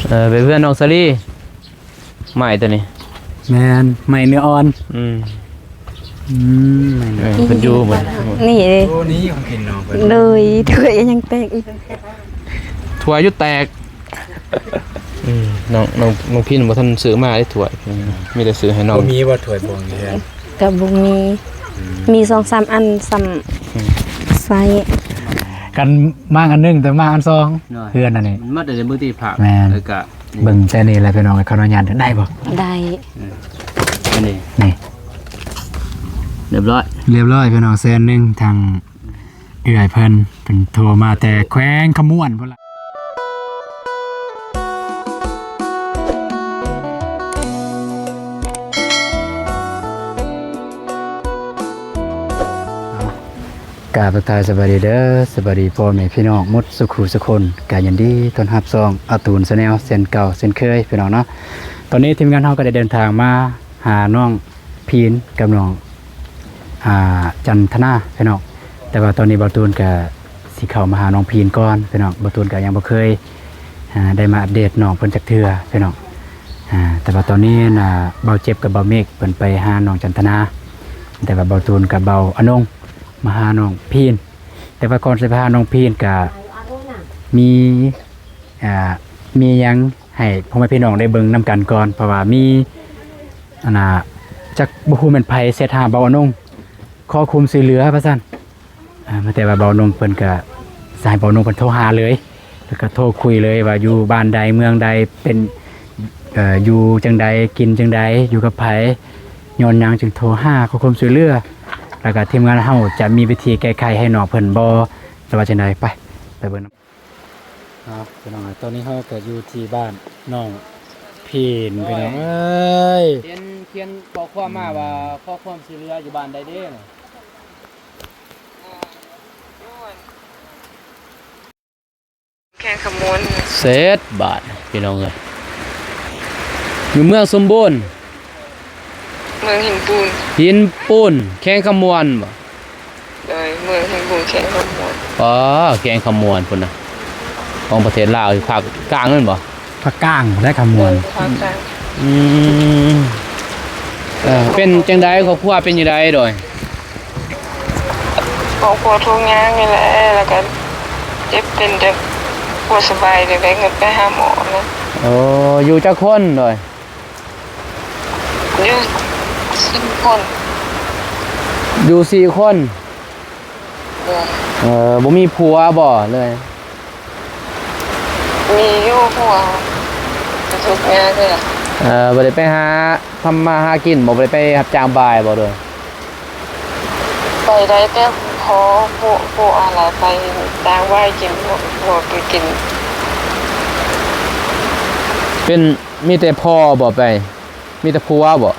ເອີ ເປັນເພື່ອນນ້ອງສາລີ ໄມ້ຕົວນີ້ ແມ່ນ ໄມ້ເນື້ອອ່ອນ ອືມ ອືມ ໄມ້ເນື້ອ ເອີ ເພິ່ນຢູ່ໝົດ ນີ້ເດ້ ໂອ້ ນີ້ຂອງກິນນ້ອງເພິ່ນ ໂດຍ ຖ້ວຍຍັງແຕກອີກ ຖ້ວຍຢູ່ແຕກ ອືມ ນ້ອງ ນ້ອງ ນ້ອງພິນບໍ່ທັນຊື້ມາເດ້ຖ້ວຍ ອືມ ມີແຕ່ຊື້ໃຫ້ນ້ອງ ບໍ່ມີບໍ່ຖ້ວຍບ່ວງນີ້ ກໍບໍ່ມີ ອືມ ມີສອງສາມອັນຊ້ຳ ອືມ ໃສ່ ກັນມ້າງອັນໜຶ່ງ ແຕ່ມ້າງອັນສອງ ໂດຍ ເຮືອນອັນນີ້ ມັນໝົດແລ້ວເບິ່ງຕິພາບ ແມ່ນ ແລ້ວກະ ເບິ່ງແຕ່ນີ້ແຫຼະພີ່ນ້ອງ ຂໍອະນຸຍາດໄດ້ບໍ່? ໄດ້ ເອີ ອັນນີ້ ນີ້ ຮຽບຮ້ອຍ ຮຽບຮ້ອຍພີ່ນ້ອງ ແສນໜຶ່ງ ທາງເອື້ອຍເພິ່ນ ເພິ່ນໂທມາແຕ່ແຂວງຄຳມ່ວນພຸ້ນລະ. ກາບທັກທາຍສະບາຍດີເດີ ສະບາຍດີພໍ່ແມ່ພີ່ນ້ອງໝົດສູ່ຄູ່ສູ່ຄົນ ກະຍິນດີຕ້ອນຮັບຊ່ອງອາຕູນແຊນແນວເຊັ່ນເກົ່າເຊັ່ນເຄີຍພີ່ນ້ອງເນາະ. ຕອນນີ້ທີມງານເຮົາກໍໄດ້ເດີນທາງມາຫານ້ອງພີນກັບນ້ອງ ອ່າ ຈັນທະນາພີ່ນ້ອງ. ແຕ່ວ່າຕອນນີ້ບ່າວຕູນກໍຊິເຂົ້າມາຫານ້ອງພີນກ່ອນພີ່ນ້ອງ. ບ່າວຕູນກໍຍັງບໍ່ເຄີຍ ອ່າ ໄດ້ມາອັບເດດນ້ອງເພິ່ນຈັກເທື່ອພີ່ນ້ອງ. ອ່າ ແຕ່ວ່າຕອນນີ້ນະ ບ່າວເຈັບກັບບ່າວເມກເພິ່ນໄປຫານ້ອງຈັນທະນາ ແຕ່ວ່າບ່າວຕູນກັບບ່າວອານົງ ມາຫານ້ອງພີນ. ແຕ່ວ່າກ່ອນຊິໄປຫານ້ອງພີນກະມີ ອ່າ ມີຫຍັງໃຫ້ພໍ່ແມ່ພີ່ນ້ອງໄດ້ເບິ່ງນຳກັນກ່ອນ ເພາະວ່າມີ ອັນນ່າ ຈັກບໍ່ຮູ້ແມ່ນໃຜແຊັດຫາບ່າວອານົງ ຂໍຄວາມຊ່ວຍເຫຼືອວ່າຊັ້ນ. ອ່າ ແຕ່ວ່າບ່າວອານົງເພິ່ນກະ ໃຫ້ບ່າວອານົງເພິ່ນໂທຫາເລີຍ ແລ້ວກໍໂທຄຸຍເລີຍວ່າຢູ່ບ້ານໃດເມືອງໃດ ເປັນ ເອີ ຢູ່ຈັ່ງໃດ ກິນຈັ່ງໃດ ຢູ່ກັບໃຜ ຍ້ອນຫຍັງຈຶ່ງໂທຫາຂໍຄວາມຊ່ວຍເຫຼືອ ແລ້ວກໍທີມງານເຮົາຈະມີວິທີແກ້ໄຂໃຫ້ນ້ອງເພິ່ນບໍ່ ຫຼືວ່າຈັ່ງໃດ. ໄປ ໄປເບິ່ງນຳ ເອົາ ພີ່ນ້ອງ ຕອນນີ້ເຮົາກໍຢູ່ທີ່ບ້ານນ້ອງພີນ ພີ່ນ້ອງເອີຍ ເຫັນຂຽນຂໍ້ຄວາມມາວ່າ ອືມ ຂໍຄວາມຊ່ວຍເຫຼືອຢູ່ບ້ານໃດເດ້? ແຂວງຄຳມ່ວນ ເສັດບາດ ພີ່ນ້ອງເອີຍ ຢູ່ເມືອງສົມບູນ ເມືອງຫີນປູນ ຫີນປູນ ແຂວງຄຳມ່ວນບໍ? ໂດຍ ເມືອງຫີນປູນ ແຂວງຄຳມ່ວນ. ອໍ ແຂວງຄຳມ່ວນພຸ້ນນະ ຂອງປະເທດລາວ ຢູ່ພາກກາງແມ່ນບໍ? ພາກກາງແລະຄຳມ່ວນ ພາກກາງ. ອືມ ເອີ ເປັນຈັ່ງໃດ ຄອບຄົວເປັນຈັ່ງໃດໂດຍ? ຄອບຄົວທຸກຍາກນີ້ແຫຼະ ແລ້ວກໍເຈັບເປັນແຕ່ບໍ່ສະບາຍ ຢາກໄດ້ເງິນໄປຫາໝໍນະ. ໂອ້ ຢູ່ຈັກຄົນໂດຍ? ຢູ່ສີ່ຄົນ ຢູ່ສີ່ຄົນ. ໂດຍ ເອີ ບໍ່ມີຜົວບໍ່ເລີຍ? ມີຢູ່ຜົວ ທຸກຍາກນີ້ແຫຼະ. ເອີ ບໍ່ໄດ້ໄປຫາທຳມາຫາກິນບໍ່? ບໍ່ໄດ້ໄປຮັບຈ້າງບ່າຍບໍ່ໂດຍ? ໄປໄດ້ແຕ່ພໍຜູ້ ຜູ້ອາໄລໄປຈ້າງບ່າຍກິນ ບໍ່ ບໍ່ໄປກິນ. ເປັນ ມີແຕ່ພໍ່ບໍ່ໄປ? ມີແຕ່ຜົວບໍ່?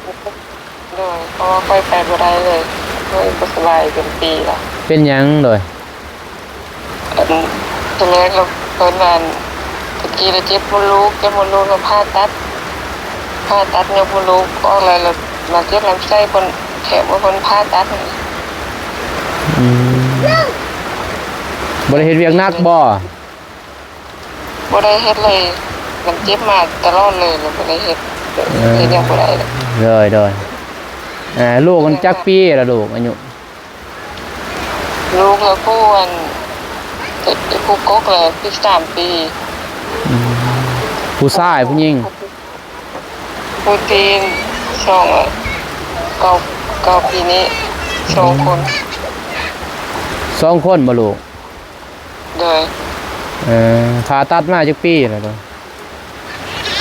ໂດຍ ເພາະວ່າຂ້ອຍໄປບໍ່ໄດ້ເລີຍ ຂ້ອຍບໍ່ສະບາຍເປັນປີແລ້ວ. ເປັນຫຍັງໂດຍ? ອັນ ທີແລກລະເພິ່ນວ່າ ຕະກີ້ລະເຈັບມົດລູກ ເຈັບມົດລູກລະຜ່າຕັດ ຜ່າຕັດຍົກມົດລູກອອກ ລະ ລະມາເຈັບລຳໄສ້ ເພິ່ນແຖມວ່າເພິ່ນຜ່າຕັດ. ອືມ ບໍ່ໄດ້ເຮັດວຽກໜັກບໍ່? ບໍ່ໄດ້ເຮັດເລີຍ ມັນເຈັບມາຕະຫຼອດເລີຍ ແລ້ວບໍ່ໄດ້ເຮັດ ເອີ ເຮັດຫຍັງບໍ່ໄດ້ເລີຍ. ໂດຍ ໂດຍ ເອີ ລູກມັນຈັກປີລະ ລູກອາຍຸ? ລູກລະຜູ້ອັນ ຜູ້ກົກລະສິບສາມປີ. ອືມ ຜູ້ຊາຍ ຜູ້ຍິງ? ຜູ້ຕີນ ສອງ ເກົ້າ ເກົ້າປີນີ້ ສອງຄົນ. ສອງຄົນບໍ່ລູກ? ໂດຍ ເອີ ຜ່າຕັດມາຈັກປີແລ້ວ?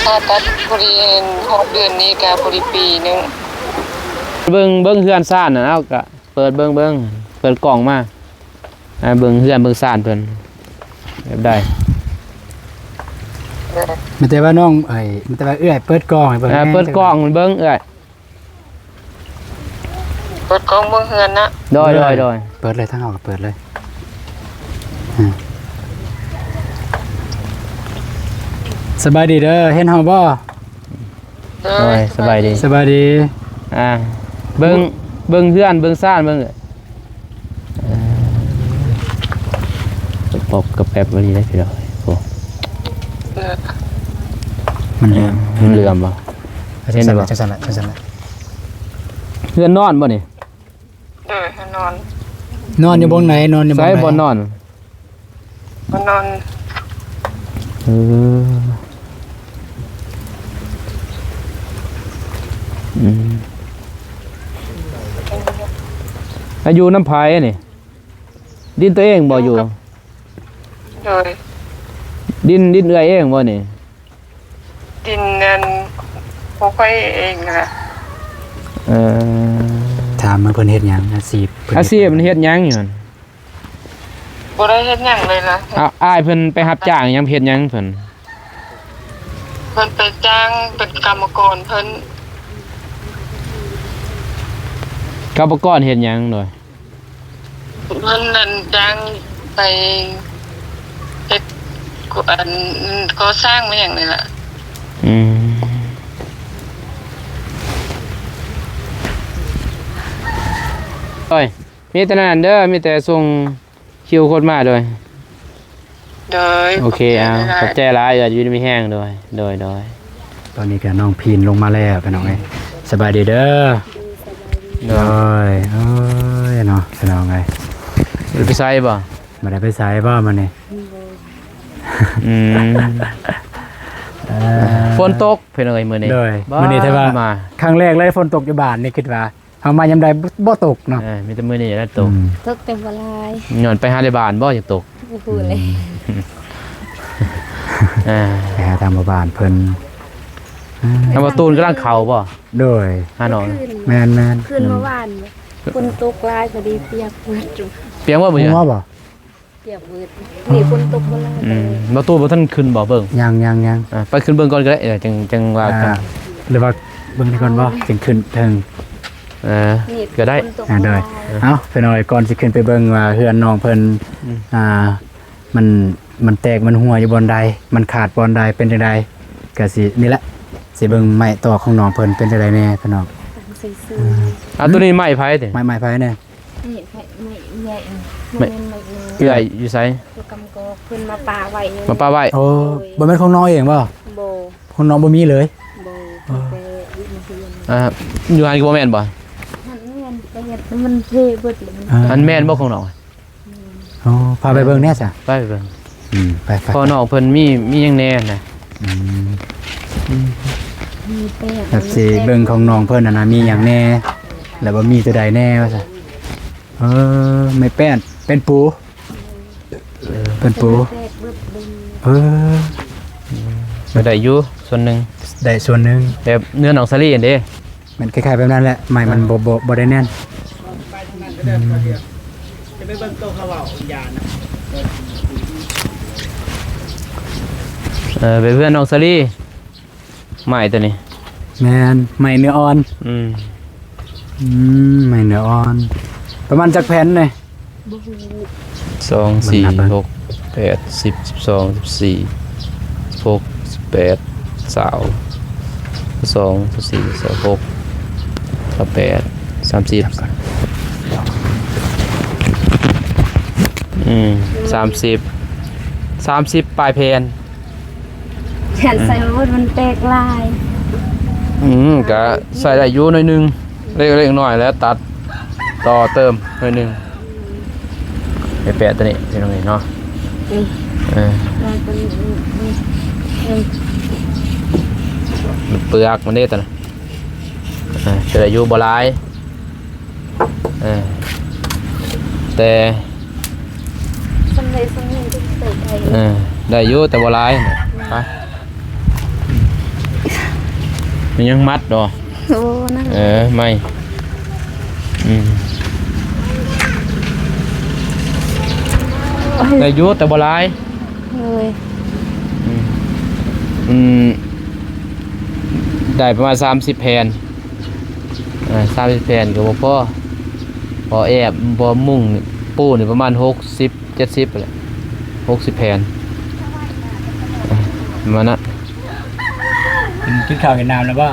ຜ່າຕັດພໍດີ ຮອບເດືອນນີ້ກະພໍດີປີໜຶ່ງ. ເບິ່ງ ເບິ່ງເຮືອນຊານນັ້ນ ເອົາກະເປີດເບິ່ງ ເບິ່ງ ເປີດກ້ອງມາ ອ່າ ເບິ່ງເຮືອນເບິ່ງຊານເພິ່ນແບບໃດ. ມີແຕ່ວ່ານ້ອງ ເອີຍ ມີແຕ່ວ່າເອື້ອຍເປີດກ້ອງໃຫ້ເບິ່ງ ອ່າ ແດ່ ເປີດກ້ອງເບິ່ງເອື້ອຍ. ເປີດກ້ອງເບິ່ງເຮືອນນະ. ໂດຍ ໂດຍ ໂດຍ ເປີດເລີຍ ທາງເຮົາກໍເປີດເລີຍ. ອືມ ສະບາຍດີເດີ ເຫັນເຮົາບໍ່? ໂດຍ ໂດຍ ສະບາຍດີ ສະບາຍດີ. ອ່າ ເບິ່ງ ເບິ່ງເຮືອນ ເບິ່ງຊານ ເບິ່ງ ເອີ ປອບກະແປັບອີ່ຫຼີເດ້ພີ່ນ້ອງ. ໂອ້ ເອີ ມັນເຫຼືອມ ມັນເຫຼືອມບໍ່? ເຫັນບໍ່? ຈັ່ງຊັ້ນລະ ຈັ່ງຊັ້ນລະ ເຮືອນນອນບໍ່ນີ້? ໂດຍ ເຮືອນນອນ. ນອນຢູ່ບ່ອນໃດ? ນອນຢູ່ບ່ອນໃດ? ໃສບ່ອນນອນ? ບ່ອນນອນ. ເອີ ອືມ ອາ ຢູ່ນຳໃຜນີ້? ດິນຕົວເອງບໍ່ຢູ່? ໂດຍ ດິນ ດິນເອື້ອຍເອງບໍ່ນີ້? ດິນນັ້ນຂອງຂ້ອຍເອງນະ. ເອີ ຖາມວ່າເພິ່ນເຮັດຫຍັງ? ອາຊີບເພິ່ນ ອາຊີບມັນເຮັດຫຍັງຢູ່ຫັ້ນ? ບໍ່ໄດ້ເຮັດຫຍັງເລີຍນະ. ອ້າວ ອ້າຍເພິ່ນໄປຮັບຈ້າງຫຍັງ? ເຮັດຫຍັງເພິ່ນ? ເພິ່ນໄປຈ້າງເປັນກຳມະກອນເພິ່ນ. ກຳມະກອນເຮັດຫຍັງໂດຍ? ເພິ່ນນັ້ນຈ້າງໄປເຮັດ ອັນ ກໍ່ສ້າງແມ່ນຫຍັງນີ້ລະ. ອືມ ໂອ້ຍ ມີແຕ່ນັ້ນເດີ ມີແຕ່ສົ່ງຄິວຄົນມາໂດຍ. ໂດຍ ໂອເຄ ຂອບໃຈ ເອົາ ຫຼາຍໆ ຂອບໃຈຫຼາຍ ເອື້ອຍ ຢູ່ດີມີແຮງ ໂດຍ ໂດຍ ໂດຍ. ຕອນນີ້ກໍນ້ອງພີນລົງມາແລ້ວ ພີ່ນ້ອງເອີຍ ສະບາຍດີເດີ. ໂດຍ ໂອ້ຍເນາະ ພີ່ນ້ອງເອີຍ ໄປໃສບໍ່? ບໍ່ໄດ້ໄປໃສບໍ່ມື້ນີ້? ອືມ ເອີ ຝົນຕົກ ພີ່ນ້ອງເອີຍ ມື້ນີ້. ໂດຍ ມື້ນີ້ຖືວ່າ ມາ ຄັ້ງແລກເລີຍ ຝົນຕົກຢູ່ບ້ານນີ້ ຄິດວ່າ ເຮົາມາຍາມໃດບໍ່ ບໍ່ຕົກເນາະ. ເອີ ມີແຕ່ມື້ນີ້ແຫຼະຕົກ. ອືມ ຕົກແຕ່ບໍ່ຫຼາຍ ຍ້ອນໄປຫາແຕ່ບ້ານບໍ່ ຈັ່ງຕົກ. ບໍ່ຮູ້ເລີຍ. ອືມ ເອີ ໄປຫາທາງໝູ່ບ້ານເພິ່ນ. ທາງປະຕູນກຳລັງເຂົ້າບໍ່? ໂດຍ ຫານ້ອງ. ແມ່ນໆ ຄືນເມື່ອວານ ຝົນຕົກຫຼາຍ ພໍດີປຽກເບິດ. ປຽກໝົດບໍ່? ຫົວບໍ່? ປຽກເບິດ. ນີ້ຝົນຕົກບໍ່ຫຼາຍ. ອືມ ປະຕູບໍ່ທັນຂຶ້ນບໍ່ເບິ່ງ? ຍັງໆໆ. ອ່າ ໄປຂຶ້ນເບິ່ງກ່ອນກໍໄດ້ ຈັ່ງ ຈັ່ງວ່າກັນ. ອ່າ ຫຼືວ່າເບິ່ງນີ້ກ່ອນບໍ່? ຈຶ່ງຂຶ້ນເທິງ. ເອີ ນີ້ກໍໄດ້. ຝົນຕົກ ອ່າ ໂດຍ ບໍ່ຫຼາຍ. ເອົ້າ ພີ່ນ້ອງເອີຍ ກ່ອນຊິຂຶ້ນໄປເບິ່ງວ່າເຮືອນນ້ອງເພິ່ນ ອືມ ອ່າ ມັນ ມັນແຕກມັນຮົ່ວຢູ່ບ່ອນໃດ ມັນຂາດບ່ອນໃດ ເປັນຈັ່ງໃດ ກໍຊິ ນີ້ແຫຼະ ຊິເບິ່ງໄມ້ຕອກຂອງນ້ອງເພິ່ນເປັນຈັ່ງໃດແດ່ ພີ່ນ້ອງ. ອ່າ ໂຕນີ້ໄມ້ໃຜຕິ? ໄມ້ ໄມ້ໃຜແດ່? ນີ້ ໄມ້ ໄມ້ເອື້ອຍ ໄມ້ ແມ່ນໄມ້ເອື້ອຍ. ເອື້ອຍຢູ່ໃສ? ຢູ່ກຳກອກ ເພິ່ນມາປະໄວ້ຢູ່ ມາປະໄວ້. ໂອ້ ໂດຍ ບໍ່ແມ່ນຂອງນ້ອງເອງບໍ່? ບໍ່ ຂອງນ້ອງບໍ່ມີເລີຍ? ບໍ່. ອໍ ແຕ່ຢູ່ໃນເຮືອນ. ອ່າ ຢູ່ຫັ້ນກໍບໍ່ແມ່ນບໍ່? ຫັ້ນແມ່ນ ແຕ່ເຮັດມັນເພເບິດ. ອ່າ ຫັ້ນແມ່ນບໍ່ຂອງນ້ອງ? ແມ່ນ. ອໍ ພາໄປເບິ່ງແດ່ຊະ. ໄປ ໄປເບິ່ງ. ອືມ ໄປ ໄປ ພໍ່ນ້ອງເພິ່ນມີ ມີຫຍັງແດ່ນະ? ອືມ ອືມ ແບບຊິເບິ່ງຂອງນ້ອງເພິ່ນຫັ້ນນະ ມີຫຍັງແດ່ ແລ້ວວ່າມີຕົວໃດແດ່ວ່າຊະ. ເອີ ໄມ້ແປ້ນ ແປ້ນປູ ເອີ ແປ້ນປູ. ເອີ ກໍໄດ້ຢູ່ສ່ວນໜຶ່ງ ໄດ້ສ່ວນໜຶ່ງ ແບບເນື້ອໜອງສາລີຫັ້ນເດ້. ແມ່ນ ຄ້າຍໆ ແບບນັ້ນແຫຼະ ໄມ້ມັນບໍ່ ບໍ່ ບໍ່ໄດ້ແໜ້ນ. ໄປທາງນັ້ນເດີ ອືມ ເດີ ຈະໄປເບິ່ງໂຕເຂົາເວົ້າຢານະ. ເອີ ໄປເຮືອນນ້ອງສາລີ ໄມ້ຕົວນີ້. ແມ່ນ ໄມ້ເນື້ອອ່ອນ. ອືມ ອືມ ໄມ້ເນື້ອອ່ອນ. ປະມານຈັກແຜ່ນນີ້? ບໍ່ຮູ້. ສອງ ສີ່ ຫົກ ແປດ ສິບ ສິບສອງ ສິບສີ່ ສິບຫົກ ສິບແປດ ຊາວ ຊາວສອງ ຊາວສີ່ ຊາວຫົກ ຊາວແປດ ສາມສິບ ອືມ ສາມສິບ ສາມສິບປາຍແຜ່ນ. ແຜ່ນໃສ່ບໍ່ເບິດ ມັນແຕກຫຼາຍ. ອືມ ກະໃສ່ໄດ້ຢູ່ໜ້ອຍໜຶ່ງ ເລັກໆ ນ້ອຍໆ ແລ້ວຕັດຕໍ່ເຕີມໜ້ອຍໜຶ່ງ. ໄປແປະຕົວນີ້ ພີ່ນ້ອງເອີຍເນາະ. ອືມ ເອີ ເປືອກມັນເດ້ຕົວນັ້ນ. ເອີ ຈະໄດ້ຢູ່ບໍ່ຫຼາຍ. ເອີ ແຕ່ ສ່ຳໃດສ່ຳໜຶ່ງກໍໃສ່ໄດ້. ເອີ ໄດ້ຢູ່ ແຕ່ບໍ່ຫຼາຍ. ໄປ ມັນຍັງມັດບໍ່? ໂອ້ ນັ້ນ ເອີ ໄມ້ ອືມ ໂອ້ຍ ໄດ້ຢູ່ ແຕ່ບໍ່ຫຼາຍ. ໂດຍ ອືມ ອືມ ໄດ້ປະມານສາມສິບແຜ່ນ. ອ່າ ສາມສິບແຜ່ນກໍບໍ່ພໍ ພໍແອບ ພໍມຸ້ງປູນີ້ປະມານຫົກສິບ ເຈັດສິບພຸ້ນແຫຼະ ຫົກສິບແຜ່ນ ອ່າ ປະມານນັ້ນ. ກິນ ກິນເຂົ້າກິນນ້ຳແລ້ວບໍ່?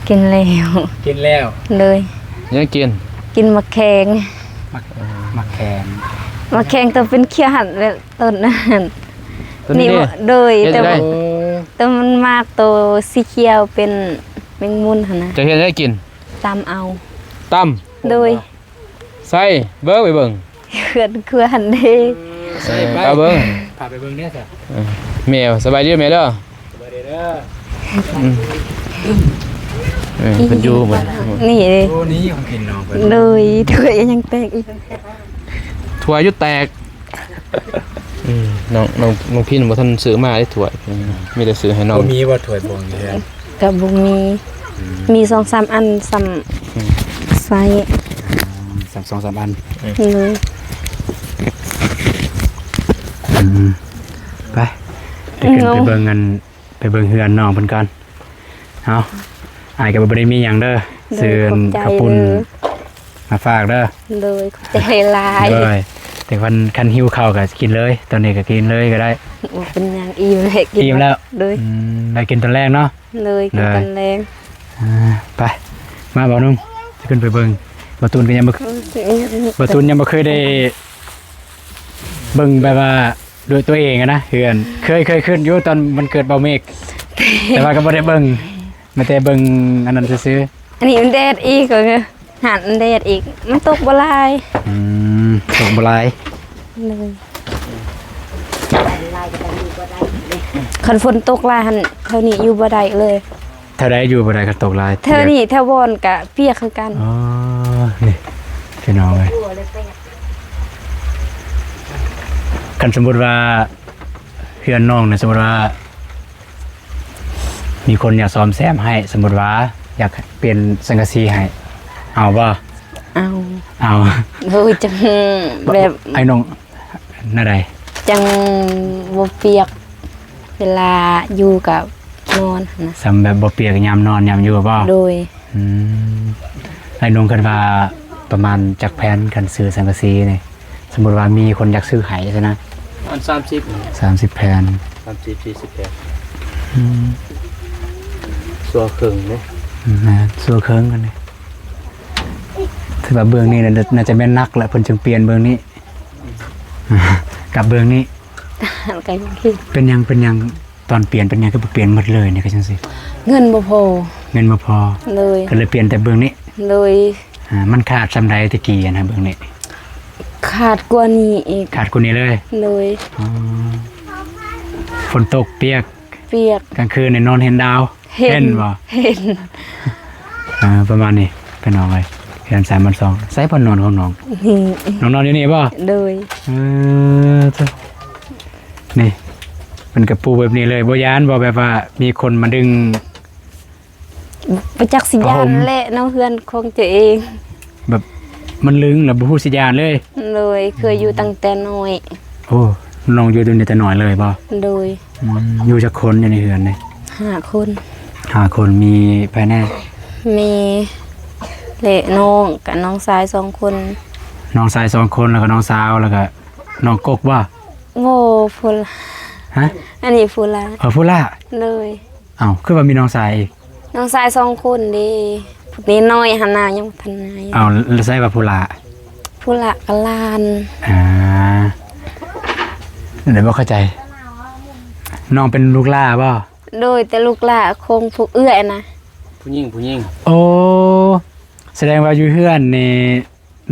ກິນແລ້ວ ກິນແລ້ວ. ໂດຍ ຍັງກິນ ກິນໝາກແຂງ ໝາກ ໝາກແຂງ ໝາກແຂງໂຕເປັນຂຽວຫັ້ນ ແບບຕົ້ນນັ້ນ ຕົ້ນນີ້ ນີ້ບໍ່? ໂດຍ ເຮັດ ແຕ່ ຈັ່ງໃດ? ໂອ້ ໂຕມັນມາກໂຕສີຂຽວເປັນແມງມຸມຫັ້ນນະ. ເຈົ້າເຮັດໃຫ້ກິນ? ຕຳເອົາ. ຕຳ? ໂດຍ. ໃສ່ເບິ່ງ ໄປເບິ່ງ ເຮືອນຄົວຫັ້ນເດ້. ໃສ່ໄປ ເອີ ໄປເບິ່ງ ພາໄປເບິ່ງແດ່ຊະ. ເອີ ແມ່ ສະບາຍດີແມ່ເດີ. ສະບາຍດີເດີ. ອືມ ເອີ ເພິ່ນຢູ່ໝົດນີ້ເດ້. ໂອ້ ນີ້ຂອງກິນນ້ອງເພິ່ນ. ໂດຍ ຖ້ວຍຍັງແຕກອີກ. ຖ້ວຍຢູ່ແຕກ. ອືມ ນ້ອງ ນ້ອງ ນ້ອງພິນບໍ່ທັນຊື້ມາເດ້ຖ້ວຍ. ອືມ ມີແຕ່ຊື້ໃຫ້ນ້ອງ. ບໍ່ມີບໍ່ຖ້ວຍບ່ວງຢູ່ເຮືອນ? ກໍບໍ່ມີ. ອືມ ມີສອງສາມອັນສ່ຳ ອືມ ໃຊ້. ອືມ ສ່ຳສອງສາມອັນ. ອືມ ໂດຍ. ອືມ ໄປ ໄປຂຶ້ນໄປເບິ່ງອັນ ໄປເບິ່ງເຮືອນນ້ອງເພິ່ນກ່ອນ. ເອົາ ອ້າຍກໍບໍ່ໄດ້ມີຫຍັງເດີ. ໂດຍ ຊື້ ຂອບໃຈ ເຂົ້າປຸ້ນ ເດີ ມາຝາກເດີ. ໂດຍ ຂອບໃຈຫຼາຍ. ໂດຍ ແຕ່ຄັນ ຄັນຫິວເຂົ້າກໍກິນເລີຍ ຕອນນີ້ກໍກິນເລີຍກໍໄດ້. ບໍ່ເປັນຫຍັງ ອີ່ມແລ້ວ ກິນ ອີ່ມແລ້ວ. ໂດຍ. ອືມ ໄດ້ກິນຕອນແລງເນາະ. ໂດຍ ກິນ ໂດຍ ຕອນແລງ. ອ່າ ໄປ ມາ ບ່າວໜຸ່ມ ຈະຂຶ້ນໄປເບິ່ງ. ບ່າວຕູນກໍຍັງບໍ່ ອືມ ບ່າວຕູນຍັງບໍ່ເຄີຍໄດ້ເບິ່ງແບບວ່າ ດ້ວຍຕົວເອງອະນະ ເຮືອນ ເຄີຍ ເຄີຍຂຶ້ນຢູ່ຕອນວັນເກີດບ່າວເມກ ແຕ່ວ່າກໍບໍ່ໄດ້ເບິ່ງ ມີແຕ່ເບິ່ງອັນນັ້ນຊື່ໆ. ອັນນີ້ມັນແດດອີກ ກໍຄືຫັ້ນ ມັນແດດອີກ ມັນຕົກບໍ່ຫຼາຍ. ອືມ ຕົກບໍ່ຫຼາຍ. ໂດຍ. ຄັນຝົນຕົກຫຼາຍຫັ້ນ ແຖວນີ້ຢູ່ບໍ່ໄດ້ເລີຍ. ແຖວໃດຢູ່ບໍ່ໄດ້ຄັນຕົກຫຼາຍ? ແຖວນີ້ ແຖວບ່ອນກະປຽກຄືກັນ. ອໍ ນີ້ພີ່ນ້ອງເອີຍ ຄັນສົມມຸດວ່າເຮືອນນ້ອງນີ້ ສົມມຸດວ່າມີຄົນຢາກສ້ອມແຊມໃຫ້ ສົມມຸດວ່າຢາກປ່ຽນສັງກະສີໃຫ້ ເອົາບໍ່? ເອົາ ເອົາ. ໂດຍ ຈັ່ງແບບ ໄອ້ນ້ອງ ແນວໃດ? ຈັ່ງບໍ່ປຽກ ເວລາຢູ່ກັບນອນຫັ້ນນະ. ສ່ຳແບບບໍ່ປຽກຍາມນອນຍາມຢູ່ບໍ? ໂດຍ. ອືມ ໄອ້ນົງ ຄັນວ່າປະມານຈັກແຜ່ນ ຄັນຊື້ສັງກະສີນີ້ ສົມມຸດວ່າມີຄົນຢາກຊື້ໃຫ້ຊັ້ນນະ? ປະມານສາມສິບ ສາມສິບແຜ່ນ ສາມສິບ ສີ່ສິບແຜ່ນ. ອືມ ຊົ່ວເຄິ່ງເດ້. ແມ່ນ ຊົ່ວເຄິ່ງອັນນີ້. ຖືວ່າເບື້ອງນີ້ໜ້າຈະແມ່ນໜັກແຫຼະ ເພິ່ນຈຶ່ງປ່ຽນເບື້ອງນີ້ ກັບເບື້ອງນີ້. ເປັນຫຍັງ ເປັນຫຍັງ ຕອນປ່ຽນເປັນຫຍັງຄືບໍ່ປ່ຽນໝົດເລີຍນີ້ ຄືຈັ່ງຊີ້? ເງິນບໍ່ພໍ. ເງິນບໍ່ພໍ. ໂດຍ. ກໍເລີຍປ່ຽນແຕ່ເບື້ອງນີ້. ໂດຍ. ອ່າ ມັນຂາດສ່ຳໃດແຕ່ກີ້ຫັ້ນນະ ເບື້ອງນີ້? ຂາດກວ່ານີ້ອີກ. ຂາດກວ່ານີ້ເລີຍ? ໂດຍ. ອໍ ຝົນຕົກປຽກ. ປຽກ. ກາງຄືນນີ້ນອນເຫັນດາວ? ເຫັນ. ເຫັນບໍ່? ເຫັນ. ອ່າ ປະມານນີ້ພີ່ນ້ອງເອີຍ ເຮືອນສາມພັນສອງ. ໃສບ່ອນນອນຂອງນ້ອງ? ນີ້ ນ້ອງນອນຢູ່ນີ້ບໍ່? ໂດຍ. ເອີ ນີ້ ມັນກະປູແບບນີ້ເລີຍ ບໍ່ຢ້ານບໍ່ ແບບວ່າມີຄົນມາດຶງ? ບໍ່ຈັກຊິຢ້ານແຫຼະເນາະ ເຮືອນຂອງຕົວເອງ ແບບມັນລຶງແລ້ວບໍ່ຮູ້ຊິຢ້ານເລີຍ. ໂດຍ. ເຄີຍຢູ່ຕັ້ງແຕ່ນ້ອຍ. ໂອ້ ນ້ອງຢູ່ຕັ້ງແຕ່ນ້ອຍເລີຍບໍ່? ໂດຍ. ອືມ ຢູ່ຈັກຄົນຢູ່ໃນເຮືອນນີ້? ຫ້າຄົນ. ຫ້າຄົນ ມີໃຜແດ່? ແມ່ ແລະ ນ້ອງ ກັບນ້ອງຊາຍສອງຄົນ. ນ້ອງຊາຍສອງຄົນ ແລ້ວກໍນ້ອງສາວ ແລ້ວກໍນ້ອງກົກບໍ່? ບໍ່ ຜູ້ລະ. ຮະ? ອັນນີ້ຜູ້ລະ. ເອີ ຜູ້ລະ. ໂດຍ. ເອົ້າ ຄືວ່າມີນ້ອງຊາຍອີກ? ນ້ອງຊາຍສອງຄົນເດ້ ຜູ້ນ້ອຍຫັ້ນນະ ຍັງບໍ່ທັນໃຫຍ່. ເອົ້າ ແລ້ວໃສວ່າຜູ້ຫຼ້າ? ຜູ້ຫຼ້າກໍຫຼານ. ອ່າ ແນວໃດບໍ່ເຂົ້າໃຈ? ນ້ອງເປັນລູກຫຼ້າບໍ່? ໂດຍ ແຕ່ລູກຫຼ້າຂອງພວກເອື້ອຍນະ. ຜູ້ຍິງ ຜູ້ຍິງ. ໂອ້ ສະແດງວ່າຢູ່ເຮືອນນີ້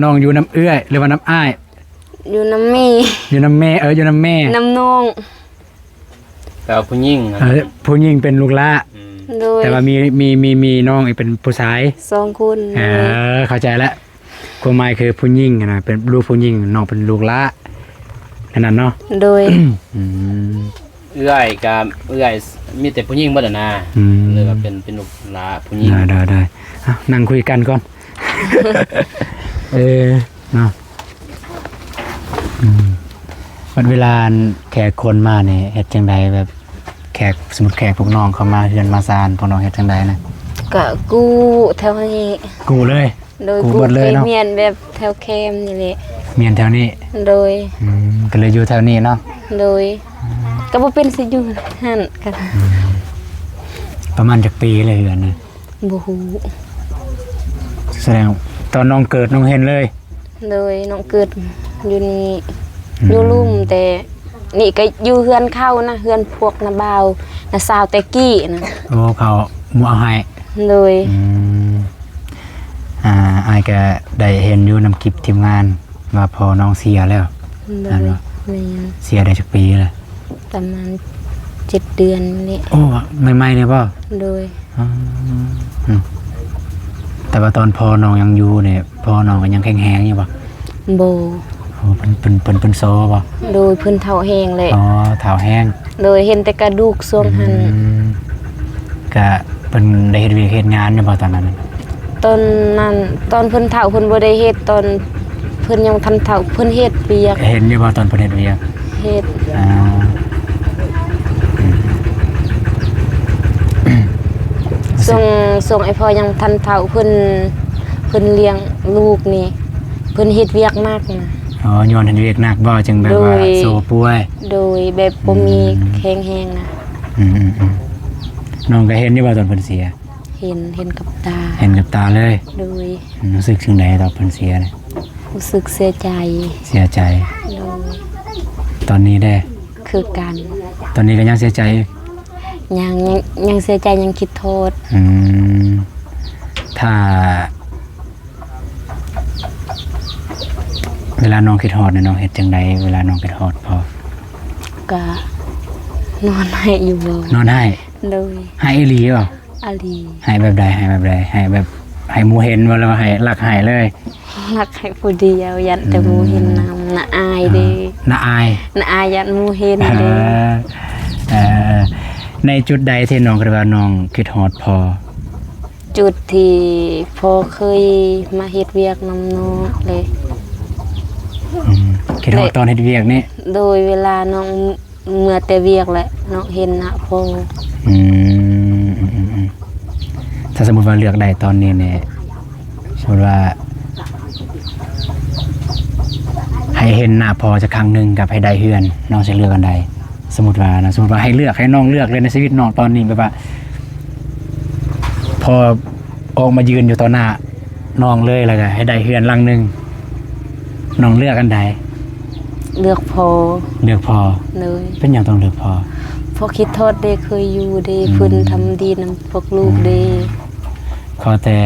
ນ້ອງຢູ່ນຳເອື້ອຍ ຫຼືວ່ານຳອ້າຍ? ຢູ່ນຳແມ່. ຢູ່ນຳແມ່ ເອີ ຢູ່ນຳແມ່ ນຳນ້ອງ. ແຕ່ວ່າຜູ້ຍິງນະ. ເອີ ຜູ້ຍິງເປັນລູກຫຼ້າ. ອືມ ໂດຍ. ແຕ່ວ່າມີ ມີ ມີ ມີນ້ອງອີກເປັນຜູ້ຊາຍສອງຄົນ. ເອີ ໂດຍ ເຂົ້າໃຈລະ ຄວາມໝາຍຄືຜູ້ຍິງຫັ້ນນະ ເປັນລູກຜູ້ຍິງ ນ້ອງເປັນລູກຫຼ້າ ແນວນັ້ນເນາະ. ໂດຍ. ອືມ ເອື້ອຍກັບເອື້ອຍມີແຕ່ຜູ້ຍິງເບິດຫັ້ນນະ. ອືມ ເລີຍວ່າເປັນ ເປັນລູກຫຼ້າຜູ້ຍິງ. ໄດ້ ໄດ້ ໄດ້. ເອົາ ນັ່ງຄຸຍກັນກ່ອນ. ເອີ ເນາະ. ອືມ ບັດເວລາອັນແຂກຄົນມານີ້ເຮັດຈັ່ງໃດ? ແບບແຂກ ສົມມຸດແຂກພວກນ້ອງເຂົ້າມາເຮືອນມາຊານ ພວກນ້ອງເຮັດຈັ່ງໃດນະ? ກະກູ້ແຖວນີ້. ກູ້ເລີຍ? ໂດຍ. ກູ້ເບິດເລີຍເນາະ? ແມ່ນແບບແຖວແຄມນີ້ແຫຼະ. ແມ່ນແຖວນີ້? ໂດຍ. ອືມ ກໍເລີຍຢູ່ແຖວນີ້ເນາະ? ໂດຍ. ອືມ ກໍບໍ່ເປັນຊິຢູ່ຫັ້ນກະ. ອືມ ປະມານຈັກປີແລ້ວເຮືອນນະ? ບໍ່ຮູ້. ສະແດງຕອນນ້ອງເກີດນ້ອງເຫັນເລີຍ? ໂດຍ. ນ້ອງເກີດຢູ່ນີ້. ອືມ ຢູ່ລຸ່ມ ແຕ່ ນີ້ກໍຢູ່ເຮືອນເຂົານະ ເຮືອນພວກນ້າບ່າວ ນ້າສາວແຕ່ກີ້ນະ. ໂອ້ ເຂົາໝູ່ເອົາໃຫ້. ໂດຍ. ອືມ ອ່າ ອ້າຍກໍໄດ້ເຫັນຢູ່ນຳຄລິບທີມງານວ່າພໍ່ນ້ອງເສຍແລ້ວ. ໂດຍ. ແມ່ນບໍ່? ແມ່ນ. ເສຍໄດ້ຈັກປີແລ້ວ? ປະມານເຈັດເດືອນນີ້ແຫຼະ. ໂອ້ ໃໝ່ໆນີ້ບໍ່? ໂດຍ. ອໍ ອືມ ແຕ່ວ່າຕອນພໍ່ນ້ອງຍັງຢູ່ນີ້ ພໍ່ນ້ອງກໍຍັງແຂງແຮງຢູ່ບໍ່? ບໍ່. ໂອ້ ເພິ່ນ ເພິ່ນ ເພິ່ນ ເພິ່ນຊໍບໍ່? ໂດຍ ເພິ່ນເຖົ້າແຮງແຫຼະ. ອໍ ເຖົ້າແຮງ. ໂດຍ ເຫັນແຕ່ກະດູກຊ່ວງຫັ້ນ. ອືມ ກະເພິ່ນໄດ້ເຮັດວຽກເຮັດງານຢູ່ບໍ່ຕອນນັ້ນ? ຕອນນັ້ນ ຕອນເພິ່ນເຖົ້າເພິ່ນບໍ່ໄດ້ເຮັດ ຕອນ ເພິ່ນຍັງບໍ່ທັນເຖົ້າ ເພິ່ນເຮັດວຽກ. ເຫັນຢູ່ບໍ່ຕອນເພິ່ນເຮັດວຽກ? ເຮັດ. ອ່າ ຊ່ວງ ຊ່ວງໄອ້ພໍ່ຍັງບໍ່ທັນເຖົ້າ ເພິ່ນ ເພິ່ນລ້ຽງລູກນີ້ ເພິ່ນເຮັດວຽກໜັກນະ. ອໍ ຍ້ອນເຮັດວຽກໜັກບໍ່ ຈຶ່ງແບບວ່າ ໂດຍ ໂຊປ່ວຍ? ໂດຍ ແບບບໍ່ມີ ອືມ ແຂງແຮງນະ. ອືມໆໆ ນ້ອງກໍເຫັນຢູ່ບໍ່ຕອນເພິ່ນເສຍ? ເຫັນ ເຫັນກັບຕາ. ເຫັນກັບຕາເລີຍ? ໂດຍ. ອືມ ຮູ້ສຶກຈັ່ງໃດຕອນເພິ່ນເສຍນະ? ຮູ້ສຶກເສຍໃຈ. ເສຍໃຈ. ໂດຍ. ຕອນນີ້ເດ້? ຄືກັນ. ຕອນນີ້ກໍຍັງເສຍໃຈ? ຍັງ ຍັງ ຍັງເສຍໃຈ ຍັງຄິດໂທດ. ອືມ ຖ້າ ເວລານ້ອງຄິດຮອດນີ້ ນ້ອງເຮັດຈັ່ງໃດ ເວລານ້ອງຄິດຮອດພໍ່? ກະນອນໄຫ້ຢູ່ບໍ່? ນອນໄຫ້? ໂດຍ. ໄຫ້ອີ່ຫຼີບໍ່? ອີ່ຫຼີ. ໄຫ້ແບບໃດ? ໄຫ້ແບບໃດ? ໄຫ້ແບບໃຫ້ໝູ່ເຫັນບໍ່ ຫຼືວ່າໄຫ້ ຫຼັກໄຫ້ເລີຍ? ຫຼັກໄຫ້ຜູ້ດຽວ ຢ້ານແຕ່ໝູ່ເຫັນນຳ. ອືມ ໜ້າອາຍເດ້. ອ່າ ໜ້າອາຍ? ໜ້າອາຍ ຢ້ານໝູ່ເຫັນເດ້. ເອີ ໃນຈຸດໃດທີ່ນ້ອງຄິດວ່ານ້ອງຄິດຮອດພໍ່? ຈຸດທີ່ພໍ່ເຄີຍມາເຮັດວຽກນຳນ້ອງເລີຍ. ອືມ ຄິດຮອດຕອນເຮັດວຽກນີ້? ໂດຍ ເວລານ້ອງເມືອແຕ່ວຽກແຫຼະ ນ້ອງເຫັນໜ້າພໍ່. ອືມ ອືມໆໆ ຖ້າສົມມຸດວ່າເລືອກໄດ້ຕອນນີ້ນີ້ ສົມມຸດວ່າໃຫ້ເຫັນໜ້າພໍ່ຈັກຄັ້ງໜຶ່ງກັບໃຫ້ໄດ້ເຮືອນ ນ້ອງຊິເລືອກອັນໃດ? ສົມມຸດວ່ານະ ສົມມຸດວ່າໃຫ້ເລືອກ ໃຫ້ນ້ອງເລືອກເລີຍໃນຊີວິດນ້ອງຕອນນີ້ ແບບວ່າ ພໍອອກມາຢືນຢູ່ຕໍ່ໜ້ານ້ອງເລີຍ ແລ້ວກໍໃຫ້ໄດ້ເຮືອນຫຼັງໜຶ່ງ ນ້ອງເລືອກອັນໃດ? ເລືອກພໍ່. ເລືອກພໍ່? ໂດຍ. ເປັນຫຍັງຕ້ອງເລືອກພໍ່? ເພາະຄິດຮອດເດ້ ເຄີຍຢູ່ເດ້ ອືມ ເພິ່ນທຳດີນຳພວກລູກເດ້. ອືມ ຂໍແຕ່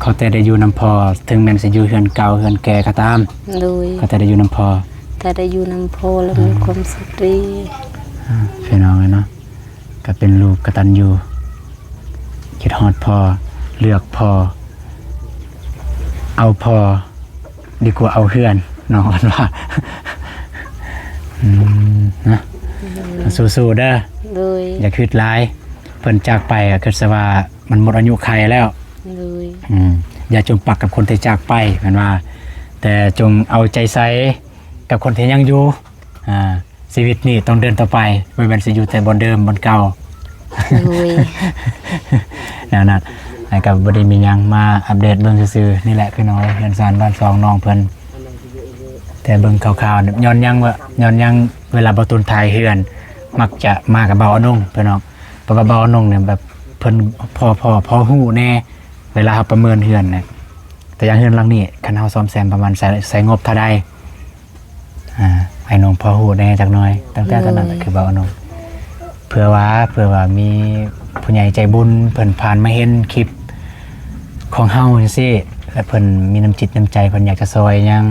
ຂໍແຕ່ໄດ້ຢູ່ນຳພໍ່ ເຖິງແມ່ນຊິຢູ່ເຮືອນເກົ່າເຮືອນແກ່ກໍຕາມ. ໂດຍ. ຂໍແຕ່ໄດ້ຢູ່ນຳພໍ່. ແຕ່ໄດ້ຢູ່ນຳພໍ່ແລ້ວ ອືມ ມີຄວາມສຸກເດ້. ອ່າ ພີ່ນ້ອງເອີຍເນາະ ກໍເປັນລູກກະຕັນຢູ່ ຄິດຮອດພໍ່ ເລືອກພໍ່ ເອົາພໍ່ດີກວ່າເອົາເຮືອນ ນ້ອງວ່າ. ອືມ ນະ ໂດຍ ສູ້ໆເດີ. ໂດຍ. ຢ່າຄິດຫຼາຍ ເພິ່ນຈາກໄປກໍຄິດຊະວ່າມັນໝົດອາຍຸໄຂແລ້ວ. ໂດຍ. ອືມ ຢ່າຈົມປັກກັບຄົນທີ່ຈາກໄປ ແມ່ນວ່າ ແຕ່ຈົ່ງເອົາໃຈໃສ່ກັບຄົນທີ່ຍັງຢູ່. ອ່າ ຊີວິດນີ້ຕ້ອງເດີນຕໍ່ໄປ ບໍ່ແມ່ນຊິຢູ່ແຕ່ບ່ອນເດີມບ່ອນເກົ່າ. ໂດຍ. ແນວນັ້ນ ແລ້ວກໍບໍ່ໄດ້ມີຫຍັງ ມາອັບເດດເບິ່ງຊື່ໆ ນີ້ແຫຼະ ພີ່ນ້ອງເອີຍ ເຮືອນຊານບ້ານຊ່ອງນ້ອງເພິ່ນ. ແຕ່ເບິ່ງຄ່າວໆ ຍ້ອນຫຍັງວ່າ ຍ້ອນຫຍັງເວລາບ່າວຕຸນຖ່າຍເຮືອນ ມັກຈະມາກັບບ່າວອານົງ ພີ່ນ້ອງ. ເພາະວ່າບ່າວອານົງນີ້ແບບເພິ່ນພໍ ພໍ ພໍຮູ້ແດ່ ເວລາເຮົາປະເມີນເຮືອນນະ. ຕົວຢ່າງເຮືອນຫຼັງນີ້ ຄັນເຮົາສ້ອມແຊມປະມານໃຊ້ ໃຊ້ງົບເທົ່າໃດ? ອ່າ ອ້າຍນົງພໍຮູ້ແດ່ຈັກໜ່ອຍ ຕັ້ງແຕ່ຕອນນັ້ນ ໂດຍ ຄືເວົ້າເນາະ ເພື່ອວ່າ ເພື່ອວ່າມີຜູ້ໃຫຍ່ໃຈບຸນເພິ່ນຜ່ານມາເຫັນຄລິບຂອງເຮົາຈັ່ງຊີ້ ແລະ ເພິ່ນມີນ້ຳຈິດນ້ຳໃຈ ເພິ່ນຢາກຈະຊ່ອຍຫຍັງ